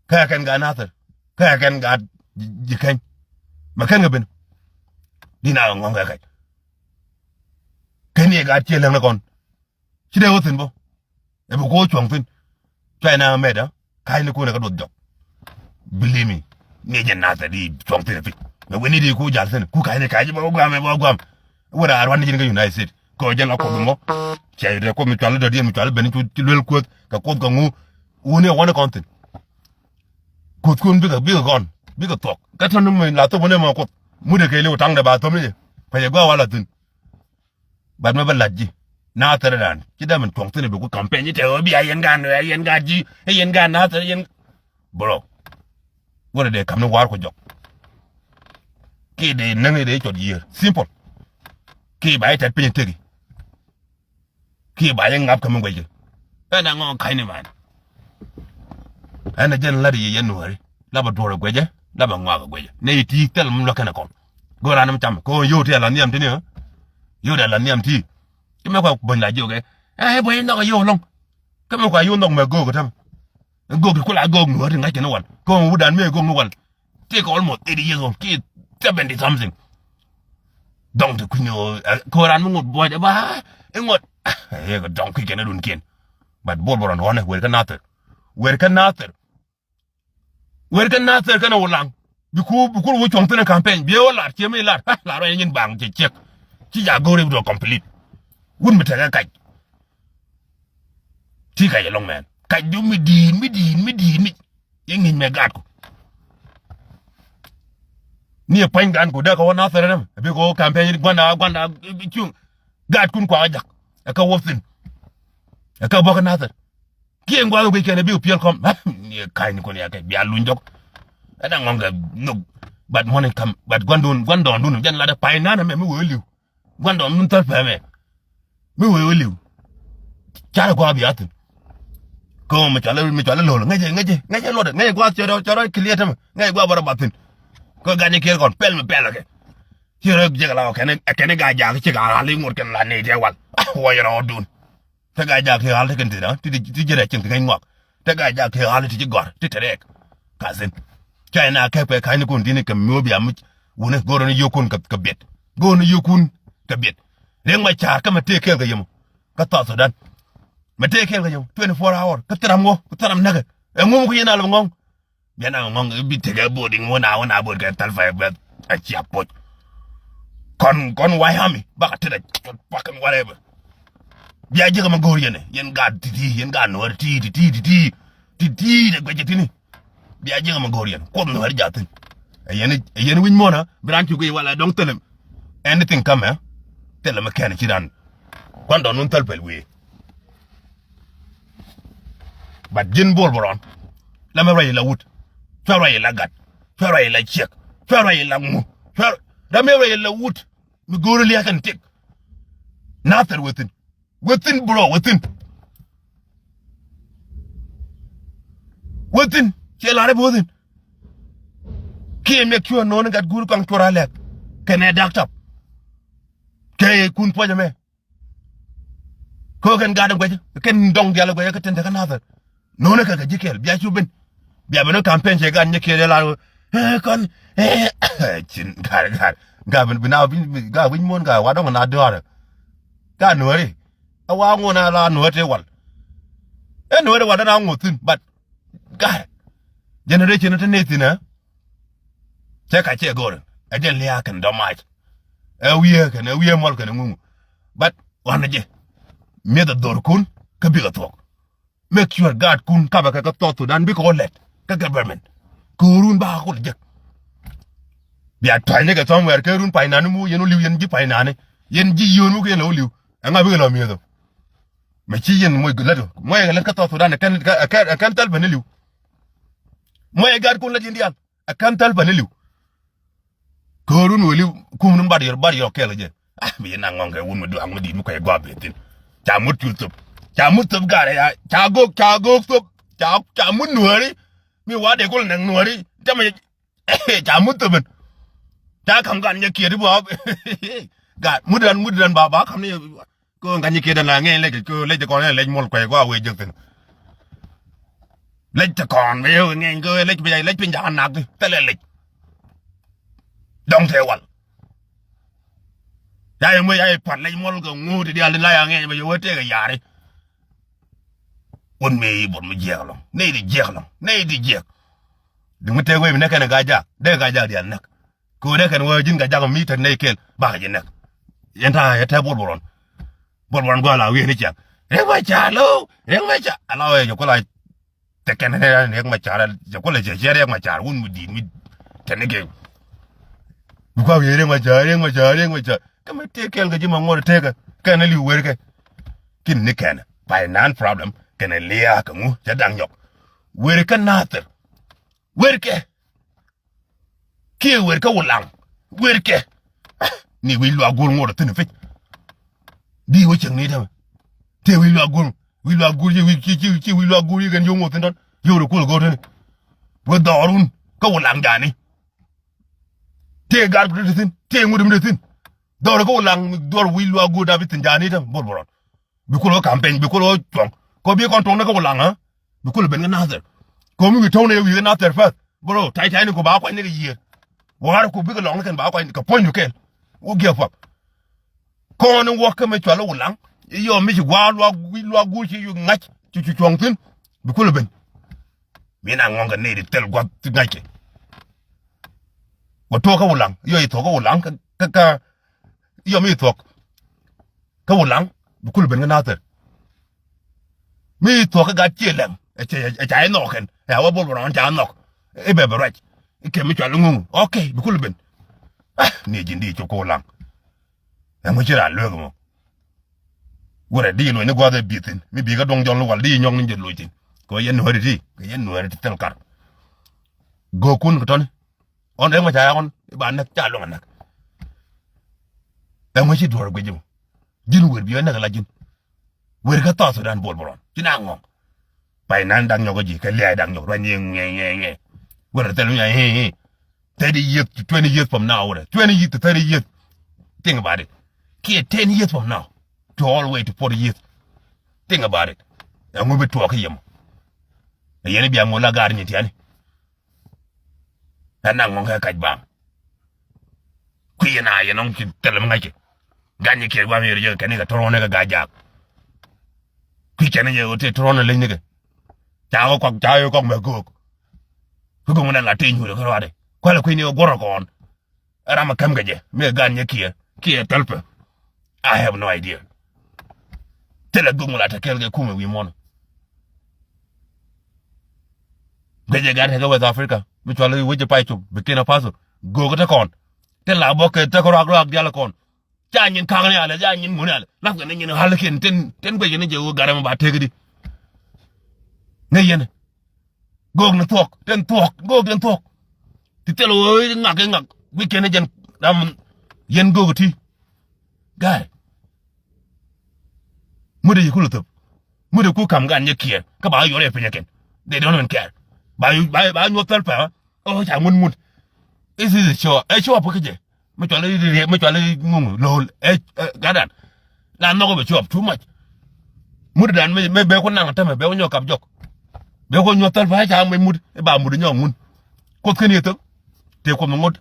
Kä ɛ kɛn gaat Nathir, kä ɛ kɛn gaat ji̱ kɛny. Mɛ kɛn kɛ ben. Di na kɛ ŋɔ̱ŋ kɛ kɛc. Kɛn ni ɛ gaat ciɛ läŋ ni kɔn. Ci dee wä thi̱n bä. Ɛ bi kuɔ cuɔ̱ŋ thi̱n. Cuay na mɛt ɛ ka̱cnikun ɛ kä duɔth jɔk. Believe me. Ni jɛ nath ɛ di cuɔ̱ŋ thi̱n ɛ pi̱c. Mɛ wen ni di ku jal thi̱n ku ka̱cni ka̱c bä wä guam ɛ bä wä guam. Wä raar ruan ni ji̱n kä United States kɛ ɣöö jɛn la kuoth mɔ. Cɛ rɛ kuoth mi cual dɔ̱diɛn mi cual ben cu luel kuoth kɛ kuoth kɛ ŋu. Wuni ɛ wani kɔn thi̱n. Kuothkun bikɛ bikɛ gɔn bikɛ thuɔk kä tɔ̱ni mi la thop wuni mɔ kuoth. Mut ɛ kɛ liw taŋdɛ ba thop ni jɛ. Pɛcɛ gɔaa wal a thi̱n. Bat mɛ bä la̱t ji̱. Nathir dan ci dee min tuɔ̱ŋ thi̱n bi ku campaign ci tɛk ɣöö bia yɛn gan, ɛ yɛn gan ji̱, ɛ yɛn gan Nathir, ɛ yɛn. Bro. Wurɛ dee ka̱m ni war ku jɔk. Kiɛ dee näŋ i̱ dee cɔt yiër. Simple. Kiɛ ba i̱ tɛt piny i̱ tëki. Kiɛ ba i̱ ŋap kä mi guɛcä. Ɛn a ŋɔ̱ɔ̱ŋ ka̱cni man. Ɛn a jɛn la̱t i̱ yɛ yɛn nuääri. La bɛ duɔ̱ɔ̱r ɛ guɛcä, la bɛ ŋɔak ɛ guɛcä. Nɛ i̱ ti thil mi luäk kɛn ɛ kɔn. Go̱o̱r an mi cam kɛ ɣöö yio̱w ti ala nhiam ti ni ɣä. Yio̱w ti ala nhiam ti. Ci mɛ kua buɔ̱ny la jiök ɛ. Ɛ buɔ̱ny nhɔk ɛ yio̱w ɛlɔ̱ŋ. Kä mɛ kua yio̱w nhɔk mɛ go̱o̱k ɛ tämɛ. Ɛ go̱o̱k ti kula go̱o̱k nuɔ̱ɔ̱r ti ŋa̱c kɛn wal. Kä ɣöö wut an mëë go̱o̱k ni wal. Ti kɛ almost eighty years old. Ki seventy something. Dɔŋ ti kui̱ny ɣöö ɛ kɛ ɣöö ran mi ŋot buɔ̱c ɛ ba. Ɛ ŋot. Ɛ kɛ dɔŋ kui̱ kɛn ɛ dun kiɛn. But bol bol ran ɣɔ̱nɛ wer kä Nathir. Wer kä Nathir. Wer kä Nathir kɛnɛ Wulaŋ. Bi ku, bi ku wä cuɔ̱ŋ thi̱n ɛ campaign. Bi ɛ wä lar, ciɛ mi lar. Ha, lar wä nyin baŋ, ciɛ ciek. Ci ja go̱o̱ri bi duɔ complete. Wut mi tekɛ kac. Ti kac ɛlɔ̱ŋ mɛn. Kac du mi di̱i̱t, mi di̱i̱t, mi di̱i̱t, mi. I̱ ŋi̱ny mɛ gaatku. Ni ɛ pua̱nydan ku dee kɛ wä Nathir ɛn ɛmɛ. Bi kɛ wä campaign gua̱nda, gua̱nda, cuŋ. Gaatkun kua jak. Ɛ kɛ wä thi̱n. Ɛ kɛ bä kä Nathir. Kiɛ ŋuak ɛ guic kɛn ɛ bikɛ piɛl kɔm. Ni ka̱cnikun ya kɛ bia luny jɔk. Ɛn a ŋɔ̱ŋ kɛ nhök. But mɔni kam, but guandun, guandɔndun jɛn lat ɛ pay nan ɛmɛ mi wee li̱w. Guandɔndun thäl pɛmɛ. Mi wee wee li̱w. Carɛ gua̱a̱ bia thi̱n. Kɛ ɣöö mi cɔal, mi cɔal lo̱l ŋäcɛ, ŋäcɛ, ŋäcɛ luɔtdɛ, ŋäcɛ gua̱a̱ cɛ rɔ, cɛ rɔ clear tämɛ. Ŋäcɛ gua̱a̱ bä rɔ bath thi̱n. Kɛ gat ni kiɛɛr kɔn pɛl mi pɛl kɛ. Ci rɔ jek la kɛn, kɛn gat jak cik a ral i̱ ŋot kɛn la ni jɛ wal. Wä yɛ rɔ dun. Te gaa jak ti ɣal ti kɛn ti na ti, ti, ti ji̱ rɛc cieŋ ti ŋäc ŋuak. Te gaa jak ti ɣal ti ci gɔ̱a̱r ti te rɛɛk. Ka̱thin. Cuɛ na kɛ pɛ ka̱ny ni kun tini kɛ mi wä bia mi wuni go̱o̱r ni yokun kɛ biɛt. Go̱o̱r ni yokun kɛ biɛt. Riek Machar kä mɛ tëë kɛɛl kɛ yɛmɔ. Kä South Sudan. Mɛ tëë kɛɛl kɛ yɛmɔ. Twenty four hour. Kä thil ram ŋɔ. Kä thil ram näkɛ. Ɛ ŋum kä yɛn a lɛ ŋɔŋ. Biɛn a ŋɔŋ bi tekɛ boarding wä na wä na board kɛ thal fɛ bɛ a cia poc. Kɔn kɔn White Army. Bakɛ tet a fucking whatever. Bia ji̱ kɛ mɛ go̱o̱r yɛn. Yɛn gaat ti̱ti̱. Yɛn gaat nuɔ̱ɔ̱r ti̱ti̱ ti̱ti̱ ti̱ti̱. Ti̱ti̱ de guɛcɛ ti̱ni. Bia jiäk ɛmɛ go̱o̱r yɛn kuɔth ni wɛr ja̱thin. Ɛ yɛn ɛ yɛn wi̱c muɔ̱nä bi raan cuk i̱ wala dɔ̱ŋ thilɛ. Anything kamɛ. Thilɛ mɛ kɛn ci raan. Kuan dɔn wun thäl pɛl wee. But ji̱n Bol Bol Rɔn. Lamɛ ruac ila wut. Cuɛ ruac ila gat. Cuɛ ruac ila ciɛk. Cuɛ ruac ila ŋu. Cuɛ lamɛ ruac ila wut. Mi go̱o̱r lia̱a̱ kɛn tik. Nothing within. Within, bro, within. Within. Cɛ lar i̱ bi within. Kiɛ make sure no̱o̱ni gat guur kɔaŋ cuɔr a lɛk. Kɛnɛ dak tap. Kɛ kun puɔ̱c ɛmɛ. Kä kɛn gat in guɛcä. Kɛn dɔŋ dial in guɛcä kä tɛn tekɛ nathɛr. No̱o̱ni kɛ kɛ ji̱ kɛl bia cu ben. Bia ben kä campaign cɛ gat nyɛ kiɛ dee lar. Ɛ kɔn. Ɛ cin gat gat. Gat ben bi na bi gat wi̱c muɔ̱n gat wa dɔŋ na dɔɔrɛ. Gat nuɔ̱ɔ̱ri. A wa ŋuɔn a la nuɔ̱ɔ̱r tëë wal. Ɛ nuɔ̱ɔ̱ri wal dɔn a ŋuɔ̱th thi̱n but. Gat. Generation te ney thi̱n ɛ. Cɛ ka cɛ go̱o̱r ɛ jɛn lia̱a̱ kɛn dɔ̱mac. Ɛ wiee kɛn ɛ wiee muɔl kɛn ɛ ŋuŋ. But wanɛ jɛ. Mi̱eth ɛ dhorkun kä bikɛ thuɔ̱k. Make sure gaatkun kapɛ kɛ kä South Sudan bikɛ wä lɛt kä government. Köörun bakɛ kul jek. Bia tuany ni kɛ somewhere kɛ run painani mu yɛn wä li̱w yɛn ji̱ painani. Yɛn ji̱ yio̱o̱n wä kɛ yɛn lɛ wä li̱w. Ɛŋa bikɛ lɔ mi̱eth ɔ. Mɛ ci yɛn moc lät ɔ. Moc ɛ kɛ lät kä South Sudan ɛ kɛn ɛ kɛn thɛl pɛn ni li̱w. Moc ɛ gaatkun lät yɛn diaal. Ɛ kɛn thäl päni li̱w. Köörun weli kumnun bar yɔr bar yɔr kɛl jɛ. Ah, mi yɛn a ŋɔŋ kɛ wun mi duaŋ mi di̱i̱t mi kuɛy gua̱a̱p ben thi̱n. Ca mut cu thop. Ca mut thop garɛ ya. Ca gok ca gok thop. Ca ca mut nuääri. Mi wa dee kul nɛŋ nuääri. Ca mi ca mut thop ben. Ca ka̱m gan nyɛ kiɛt i̱ buɔ̱ɔ̱p. Gan mut ran mut ran ba ba ka̱m ni. Kö ŋa̱ny kiɛ dɛn la ŋɛny lec kö lec kɔn lec muɔl kuɛy kɔ a wee jek thin. Lec ti kɔn bɛ yek ŋɛny kö lec bi lec piny jakä nak thilɛ lec. Dɔŋ tëë wal. Ya yɛ muec ya yɛ pat lec muɔl kɛ ŋuut ti diaal tin la ya ŋɛny bɛ yɛ wee tëëk ɛ yaari. Wun mëë i̱ buɔt mi jiɛk lɔŋ nɛy ti jiɛk lɔŋ nɛy ti jiɛk. Di̱ŋ mi tëëk wee mi nɛk kɛn ɛ ga̱a̱c jaak dee ga̱a̱c jaak diaal näk. Köödɛ kɛn wee ji̱n ka jak mi tet nɛy kɛl bakɛ ji̱ nɛk. Yɛn ta̱a̱ yɛ tɛ̈ Bol Bol Rɔn. Bol Bol Rɔn gɔaa la wi̱i̱ ni ciaŋ. Riek Machar lo Riek Machar ala wee jɛ kulɛ. Tɛ kɛn ni Riek Machar jɛ kulɛ cɛ ciɛ Riek Machar wun mi di̱i̱t mi tɛn ni kɛ. Bi kua wi̱i̱ Riek Machar Riek Machar Riek Machar kä mi tëë kɛl kɛ ji̱ ma ŋuɔ̱t tëëkɛ kɛn ni li̱w werkɛ. Kin ni kɛn pay nan problem kɛn lia̱a̱ kɛ ŋu cɛ da̱ŋ nyɔk. Werkɛ nathir. Werkɛ. Kiɛ wer kä Wulaŋ. Wer kɛ. Ni wi̱i̱ luaak go̱o̱r ŋuɔt thi̱n pi̱c. Di wä cieŋ ni tämɛ. Tëë wi̱i̱ luaak go̱o̱r wi̱i̱ luaak go̱o̱r ci wi̱i̱ ci ci ci wi̱i̱ luaak go̱o̱r ci kɛn yio̱w ŋuɔt thi̱n tɔ̱n yio̱w rɛ kuɔl go̱o̱r thi̱n. Wä dhɔrun kä Wulaŋ jani. Tëë gar ku ti thi̱n tëë ŋut mi ti thi̱n. Dhɔr kä Wulaŋ dhɔr wi̱i̱ luaak go̱o̱r dap i̱ thi̱n jani tämɛ Bol Bol Rɔn. Bi kulɛ wä campaign bi kulɛ wä cuɔ̱ŋ. Kɔ bi kɔn tuɔ̱ŋ ni kä Wulaŋ ɛ bi kulɛ ben kä Nathir. Kɔ mi wi̱i̱ tuɔ̱ŋ ni wi̱i̱ kä Nathir first bro tai tai ni ku ba kuany ni kɛ yiëë. Wa̱a̱r ku bikɛ lɔŋ ni kɛn ba kuany kɛ puɔ̱ny du kɛl. Wä giɛ puɔ̱k. Kɔn ni wä kä mi cual Wulaŋ. Yɔ mi ci gua̱a̱r luak wi̱i̱ luak guur ci yu ŋa̱c ci cu cuɔ̱ŋ thi̱n. Bi kulɛ ben. Mi na ŋɔ̱ŋ kɛ nɛy ti thil gua̱th ti ŋa̱ckɛ. Wä tuɔɔk kä Wulaŋ yɔ yi thuɔ̱k kä Wulaŋ kä kä kä yɔ mi thuɔ̱k. Kä Wulaŋ bi kul ben kä Nathir. Mi thuɔ̱k kä gat ciɛ lɛŋ ɛ ca ɛ ca ɛ nhɔk kɛn ɛ a wä Bol Bol Rɔn ca nhɔk. I̱ bɛ bɛ ruac i̱ kɛ mi cual iŋuŋ ok bi kul ben. Ah ni ji̱n di cop kä Wulaŋ. Ɛŋu ci raan lueek mɔ. Wurɛ di luɔ̱ny ni gua̱th ɛ bi̱thin mi bi̱i̱ kä duɔ̱ŋ jɔl ni wal di nyɔk ni jɛ luɔ̱c thin. Kɛ yɛn nuääri ti kɛ yɛn nuääri ti thil kar. Go̱o̱kun kɛ tɔ̱ni. Ɣɔn Riek Machar ɣɔn i̱ ba näk ca luäŋ a näk. Ɛŋu ci duɔ̱ɔ̱r guic ji̱ mɔ. Ji̱n wer bi ɣä näk ala ji̱n. Wer kä South Sudan Bol Bol Rɔn ci na ŋɔ̱ŋ. Pay nan dak nyɔk kä ji̱ kɛ lia̱a̱ dak nyɔk ruany ŋɛ ŋɛ ŋɛ. Wer thil mi ŋɛ ŋɛ ŋɛ. Thirty years to twenty years from now wer twenty years to thirty years. Think about it. Kiɛ ten years from now to all way to forty years. Think about it. Ɛŋu bi tuɔɔk kä yɛ mɔ. Ɛ yɛn i̱ bia ŋo̱l a gaar nyin tiani. Ɛn na ŋɔŋ kɛ kac bam. Kui̱ yɛn a yɛn ɔŋ ci thilɛ mi ŋa̱ckɛ. Ga̱ny Kiɛɛr guam yɛr jɛ kɛn ni kɛ tɔrɔn ni kɛ Gaa-jaak. Kui̱ kɛn ni jɛ ɣöö tëë tɔrɔn ni leny ni kɛ. Ca ɣä kɔk, ca ɣä kɔk mɛ göök. Kä göök mi na la tëë nyuur kɛ ruaadɛ. Kualɛ kui̱ ni ɣä guɔ̱r kɔn. Ɛ ram ɛ käm kɛ jɛ mi ɛ Ga̱ny Kiɛɛr kiɛ Thɛlpä. I have no idea. Thilɛ göök mi la te kɛɛl kɛ kumɛ wi̱i̱ muɔ̱n. Guecɛ gat tekɛ West Africa mi cual i̱ wec i̱ pay cop Burkina Faso. Göök te kɔn. Te la bɔk kɛ te kɛ ruak ruak dial kɔn. Ca nyin ka̱k ni alɛ, ca nyin ŋun alɛ. Lap kɛ ni nyin hal kiɛn tin, tin guecɛ ni jɛ ɣöö gat ɛmɛ ba tek di. Ŋäc yɛn. Göök ni thuɔ̱k, tin thuɔ̱k, göök tin thuɔ̱k. Ti thil ɣöö i̱ ŋak i̱ ŋak guic kɛn i̱ jɛn ram yɛn göök ti. Ga̱a̱y. Mudɛ yi kulɛ thöp. Mudɛ ku ka̱m Ga̱ny Kiɛɛr kä ba yuɔr yɛ piny ɛ kɛn. They don't even care. Ba, ba, ba nyuɔth Thɛlpä. Oh, ca ŋun mut. This is a show. Ɛ show up kä jɛ. Mi cual i̱ riɛk, mi cual i̱ ŋuŋ lo̱l. Ɛ, ɛ, gadan. La nhɔk bɛ show up too much. Mut dan mi, mi bɛ ku naŋ tämɛ bɛ ku nyɔk kap jɔk. Bɛ ku nyuɔth Thɛlpä ca mi mut i̱ ba mut inyɔk ŋun. Kuoth ken i̱ thöp. Tëë kuoth mi ŋot.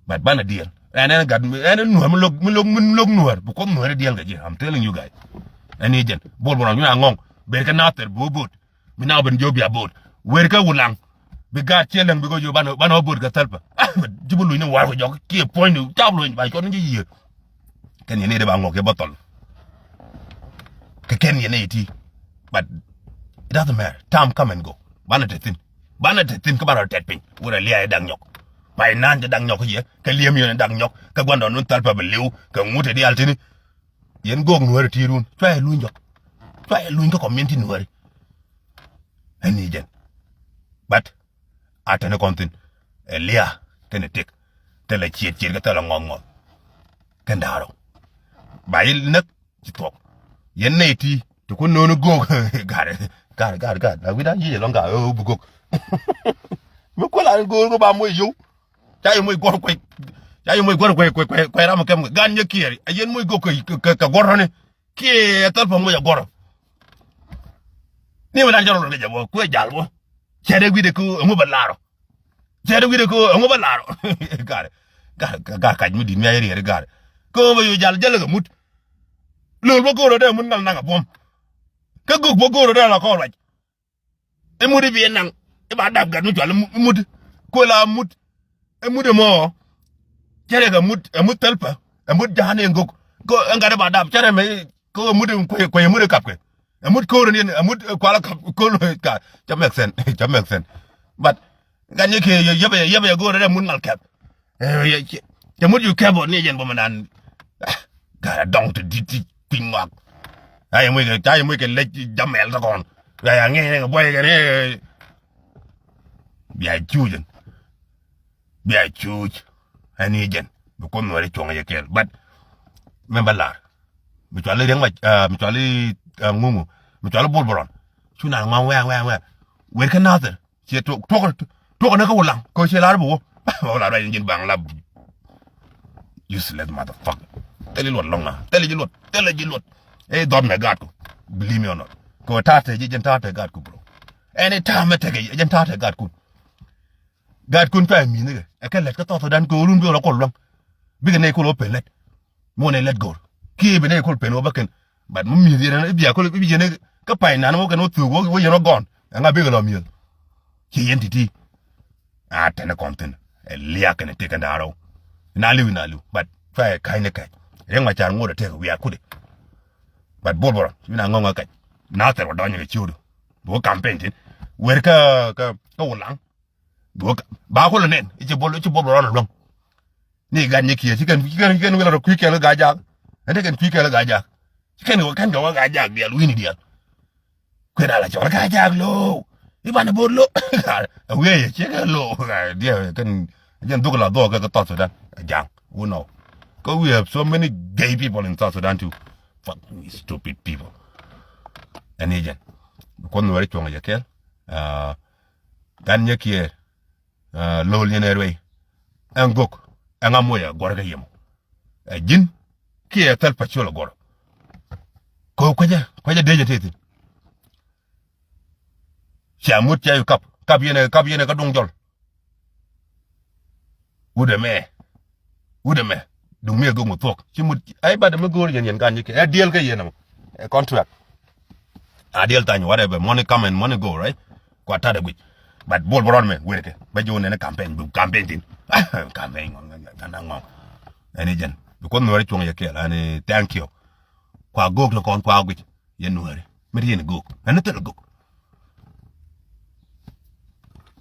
But banɛ diɛl. Ɛn ɛn gat, ɛn ɛn nuäär mi lo̱k, mi lo̱k, mi lo̱k nuäär. Bi kuoth nuäär i̱ diɛl kɛ ji̱. I'm telling you guys. Ɛn i̱ jɛn. Bol bol ɔn yun a ŋɔŋ. Ber kɛ nathɛr bi wä bo̱o̱t. Bi na wä ben jiök bia bo̱o̱t. Wer kä Wulaŋ. Bi gaat ciɛ läŋ bi kɔ jiök banɛ, banɛ wä bo̱o̱t kɛ Thɛlpä. Ah, but ji̱ bi luny ni war kɔ jɔk. Kiɛ puɔ̱ny ni. Cap luny ba cuɔt ni ji̱ yiëë. Kɛn yɛn i̱ dee ba ŋɔk kɛ bä thɔl. Kɛ kɛn yɛn i̱ ti. But it doesn't matter. Time come and go. Banɛ te thi̱n. Banɛ te thi̱n kä banɛ rɔ tɛt piny. Wurɛ lia̱a̱ i̱ dak nyɔk. Pay naan jɛ dak nyɔk yɛ. Kɛ li̱em yɛn i̱ dak nyɔk. Kɛ gua̱ndɔɔŋ ni Thɛlpä bɛ li̱w. Kɛ ŋut i̱ diaal tini. Yɛn göök nuääri ti̱i̱run. Cua yɛ luny jɔk. Cua yɛ luny kä community nuääri. Ɛn i̱ jɛn. But a tɛn kɔn thi̱n. Ɛ lia̱a̱ kɛnɛ tëk. Thilɛ ciet ciet kɛ thilɛ ŋɔth ŋɔth. Kɛn da̱a̱r rɔ. Ba yɛ näk ci thuɔ̱k. Yɛn nɛy ti ti kun no̱o̱ni göök. Ga̱r, ga̱r, ga̱r, ga̱r. La wi̱dan yic ɛlɔ̱ŋ ga̱r ɣöö bi göök. Mi kuäl an göör kɛ ba moc yio̱w. Ca yɛ moc guɔ̱r kuec. Ca yɛ moc guɔ̱r kuec, kuec, kuec, kuec ram kɛm kɛ. Ga̱ny Kiɛɛr. A yɛn moc göök kɛ, kɛ, kɛ, kɛ guɔ̱r rɔ̱ni. Kiɛ Thɛlpä moc a guɔ̱r rɔ. Ni mi dan cɛ rɔ lɔ kɛ jɛ bɔ. Kuɛ jal bɔ. Cɛ dee wi̱dɛ kɛ ɣöö ɛŋu bɛ lar rɔ. Cɛ dee wi̱dɛ kɛ ɣöö ɛŋu bɛ lar rɔ. Ga̱r. Ga̱r, ga̱r, ga̱r kac mi di̱t mi a yɛ riɛɛr i̱ ga̱r. Kɛ ɣöö bɛ yo̱ jal jälɛ kɛ mut. Lo̱l bä go̱o̱rä dee mut ŋal naŋ a buɔ̱m. Kä gök bä go̱o̱rä dee la kɔn ruac. I̱ mut i̱ bi i̱ naŋ i̱ ba dap gat mi cual i̱ mut. Kuɛ la mut. I̱ mut i̱ mɔ. Cɛ rɛ kɛ mut, ɛ mut Thɛlpä. Ɛ mut ja̱a̱n i̱ gök. Kä ɛn gat i̱ ba dap cɛ rɛ mɛ. Kä ɛ mut i̱ kuɛ, kuɛ ɛ mut i̱ kap kɛ. Ɛ mut ko̱o̱r i̱ niɛn, ɛ mut kual i̱ kap ko̱o̱r i̱ ka. Cɛ make sense. Cɛ make sense. But gat ni kɛ yɛ, yɛ bɛ, yɛ bɛ go̱o̱r i̱ mut ŋal kɛp. Ɛ, yɛ, cɛ, cɛ mut yu kɛp ɔ ni jɛn bä mɛ nan. Ah, gat a dɔŋ ti di̱t ti kui̱ ŋɔak. Ca yɛ muc kɛ, ca yɛ muc kɛ lec jamɛl ti kɔn. Ca yɛ ŋi̱i̱c ni kɛ buɔy kɛ ni. Bia cuuc ɛn. Bia cuuc. Ɛn i̱ jɛn. Bi kuoth nuɛɛri cuɔ̱ŋ yɛ kɛɛl. But, mɛn bä lar. Mi cuali riɛŋ ma, ah, mi cuali, ah, ŋuŋu. Mi cuali bol bɔrɔn. Cu naan ŋuaŋ wɛɛŋ, wɛɛŋ, wɛɛŋ. Wer kä nathir. Ciɛ tuɔk, tuɔk, tuɔk ni kä Wulaŋ. Kɛ ciɛ lar bi wä. Wä lar ruac ni ji̱n baŋ lap. Useless motherfucker. Thil i̱ luɔt lɔŋ na. Thil i̱ ji̱ luɔt. Thil i̱ ji̱ luɔt. Ɛ dhɔt mɛ gaatku. Believe me or not. Kɛ ɣöö ta̱a̱ te ji̱ jɛn ta̱a̱ te gaatku, bro. Ɛn i̱ ta̱a̱ mɛ tekɛ jɛn ta̱a̱ te gaatku. Gaatkun cua ɛ mi̱i̱n nikɛ. Ɛ kɛ lät kä South Sudan kɛ ɣöö run bi ɣöö la kɔl lua̱ŋ. Bikɛ nɛy kol ɣöö pen lät. Mi wä nɛy lät go̱r. Kiɛ bi nɛy kol pen wä bä kɛn. But mi mi̱i̱th yɛn i̱ bia kol i̱ bi yɛn i̱ kä pay nan wä kɛn wä thuk wä yɛn wä gɔ̱a̱n. Ɛŋa bikɛ lɔ mi̱i̱th. Ciɛ yɛn ti̱ti̱. A tɛn kɔn thi̱n. Ɛ liak kɛn ɛ tëk kɛn da̱a̱r rɔw. Ina li̱w, ina li̱w. But cua ɛ ka̱ny ni kɛc. Riɛk ma car ŋot ɛ tëk wiaa kudɛ. But bol bɔrɔ. Cu na ŋɔ̱ŋ ɛ kɛc. Na thɛr wä dɔ̱ny kɛ ciötdu. Bi wä campaign thi̱n. Wer kä, kä, kä Wulaŋ. Bi wä ka-, ba kulɛ nɛn. I̱ ci bol, i̱ ci bol bɔrɔ luäŋ. Ni gat ni kiɛ. Ci kɛn, ci kɛn, ci kɛn wila rɔ kui̱ kɛl kä Gaa-jaak. Ɛn te kɛn kui̱ kɛl kä Gaa-jaak. Ci kɛn, kɛn kɛ wä Gaa-jaak diaal, wi̱ni diaal. Kuën a la cɔl Gaa-jaak lo̱o̱. I̱ banɛ bo̱o̱r lo̱o̱. A wiee yɛ ciek ɛ lo̱o̱. Diɛ kɛn jɛn dhuk la dhok kɛ South Sudan. A jaŋ. Who know? 'Cause we have so many gay people in South Sudan too. Fuck, we stupid people. Ɛn i̱ jɛn. Kuɔth nuɛɛri cuɔ̱ŋ jɛ kɛl. Ah, gan nyɛ kiɛ. Ah, lo̱l yɛn ɛ ruɛy. Ɛn gök. Ɛŋa moc ɛ gɔr kä yɛm. Ɛ ji̱n. Kiɛ thil pa ciöl ɛ gɔr. Kɛ kuecä, kuecä dee jɛ tëë thi̱n. Cia mut cia yu kap. Kap yɛn ɛ, kap yɛn ɛ kä duŋ jɔl. Wut ɛmɛ. Wut ɛmɛ. Duŋ mi ɛ gök mi thuɔ̱k. Ci mut, ɛ bat ɛmɛ go̱o̱r yɛn, yɛn kan ji̱ kɛ. Ɛ deal kä yɛn ɛmɔ. Ɛ contract. A deal thany, whatever. Money come and money go, right? Kua tat ɛ guic. But Bol Bol Rɔn mɛ, wer kɛ. Bɛ ji̱ wun ɛn campaign, du campaign thin. Campaign ŋɔŋ, ŋɔŋ, ŋɔŋ, ŋɔŋ. Ɛn ɛ jɛn. Because Nuɛɛri cuɔ̱ŋ yɛ kɛɛl, ɛn ɛ thank you. Kua gök tɔ kɔn kua guic. Yɛn Nuɛɛri. Mi ti yɛn gök. Ɛn ɛ thil gök.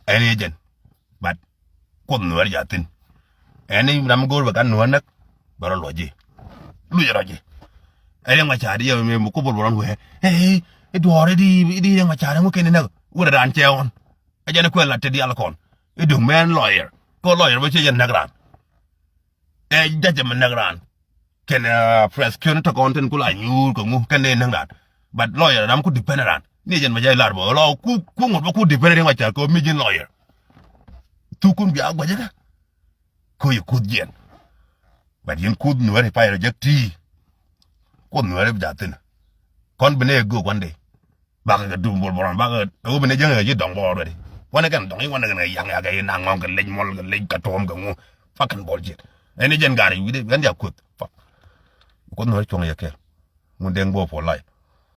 Ɛn ɛ jɛn. But Kuoth Nuɛɛr ja thi̱n. Ɛn i̱ ram go̱o̱r bɛ kan Nuɛɛr näk, bɛ rɔ luɔc ji̱. Luc rɔ ji̱. Ɛ Riɛk Macar yɛ mi mi ku Bol Bol Rɔn wee. Ɛ, ɛ, i̱ duɔɔr i̱ di, i̱ di Riɛk Macar ɛŋu kɛn i̱ näk. Wut ɛ raan cɛ ɣɔn. Ɛ jɛn i̱ kuɛl lat ti diaal kɔn. I̱ duŋ mɛn lawyer. Kɛ lawyer bä ciɛ jɛn näk raan. Ɛ judge mi näk raan. Kɛn, uh, prosecution tɔkɔn tin kula nyuur kɛ ŋu kɛn ni näk raan. But lawyer ram ku defend raan. Ni jɛn ma jɛ lar bä lɔ ku, ku ŋut bä ku defend Riɛk Macar kɛ mi ji̱n lawyer. Thukun bia gua̱cä kä. Ko yi kuth jiɛn. But yin kuth Nuɛɛri pay rɔ jek ti. Kuth Nuɛɛri bi ja thin. Kɔn bi ne gök one day. Bakɛ kɛ dum Bol Bol Rɔn, bakɛ kɛ wä bi ne jäŋ kɛ ji̱ dɔŋ bɔɔr wɛri. Wanɛ kɛn dɔŋ i̱ wanɛ kɛn kɛ yaŋ yakɛ i̱ naŋ ŋɔŋ kɛ lec mɔl kɛ lec kɛ tuɔm kɛ ŋu. Fucking bullshit. Ɛn i̱ jɛn gari wi̱dɛ ɛn ja kuth. Fuck. Kuoth Nuɛɛri cuɔ̱ŋ yɛ kɛɛl. Ŋun deŋ bɔ for life.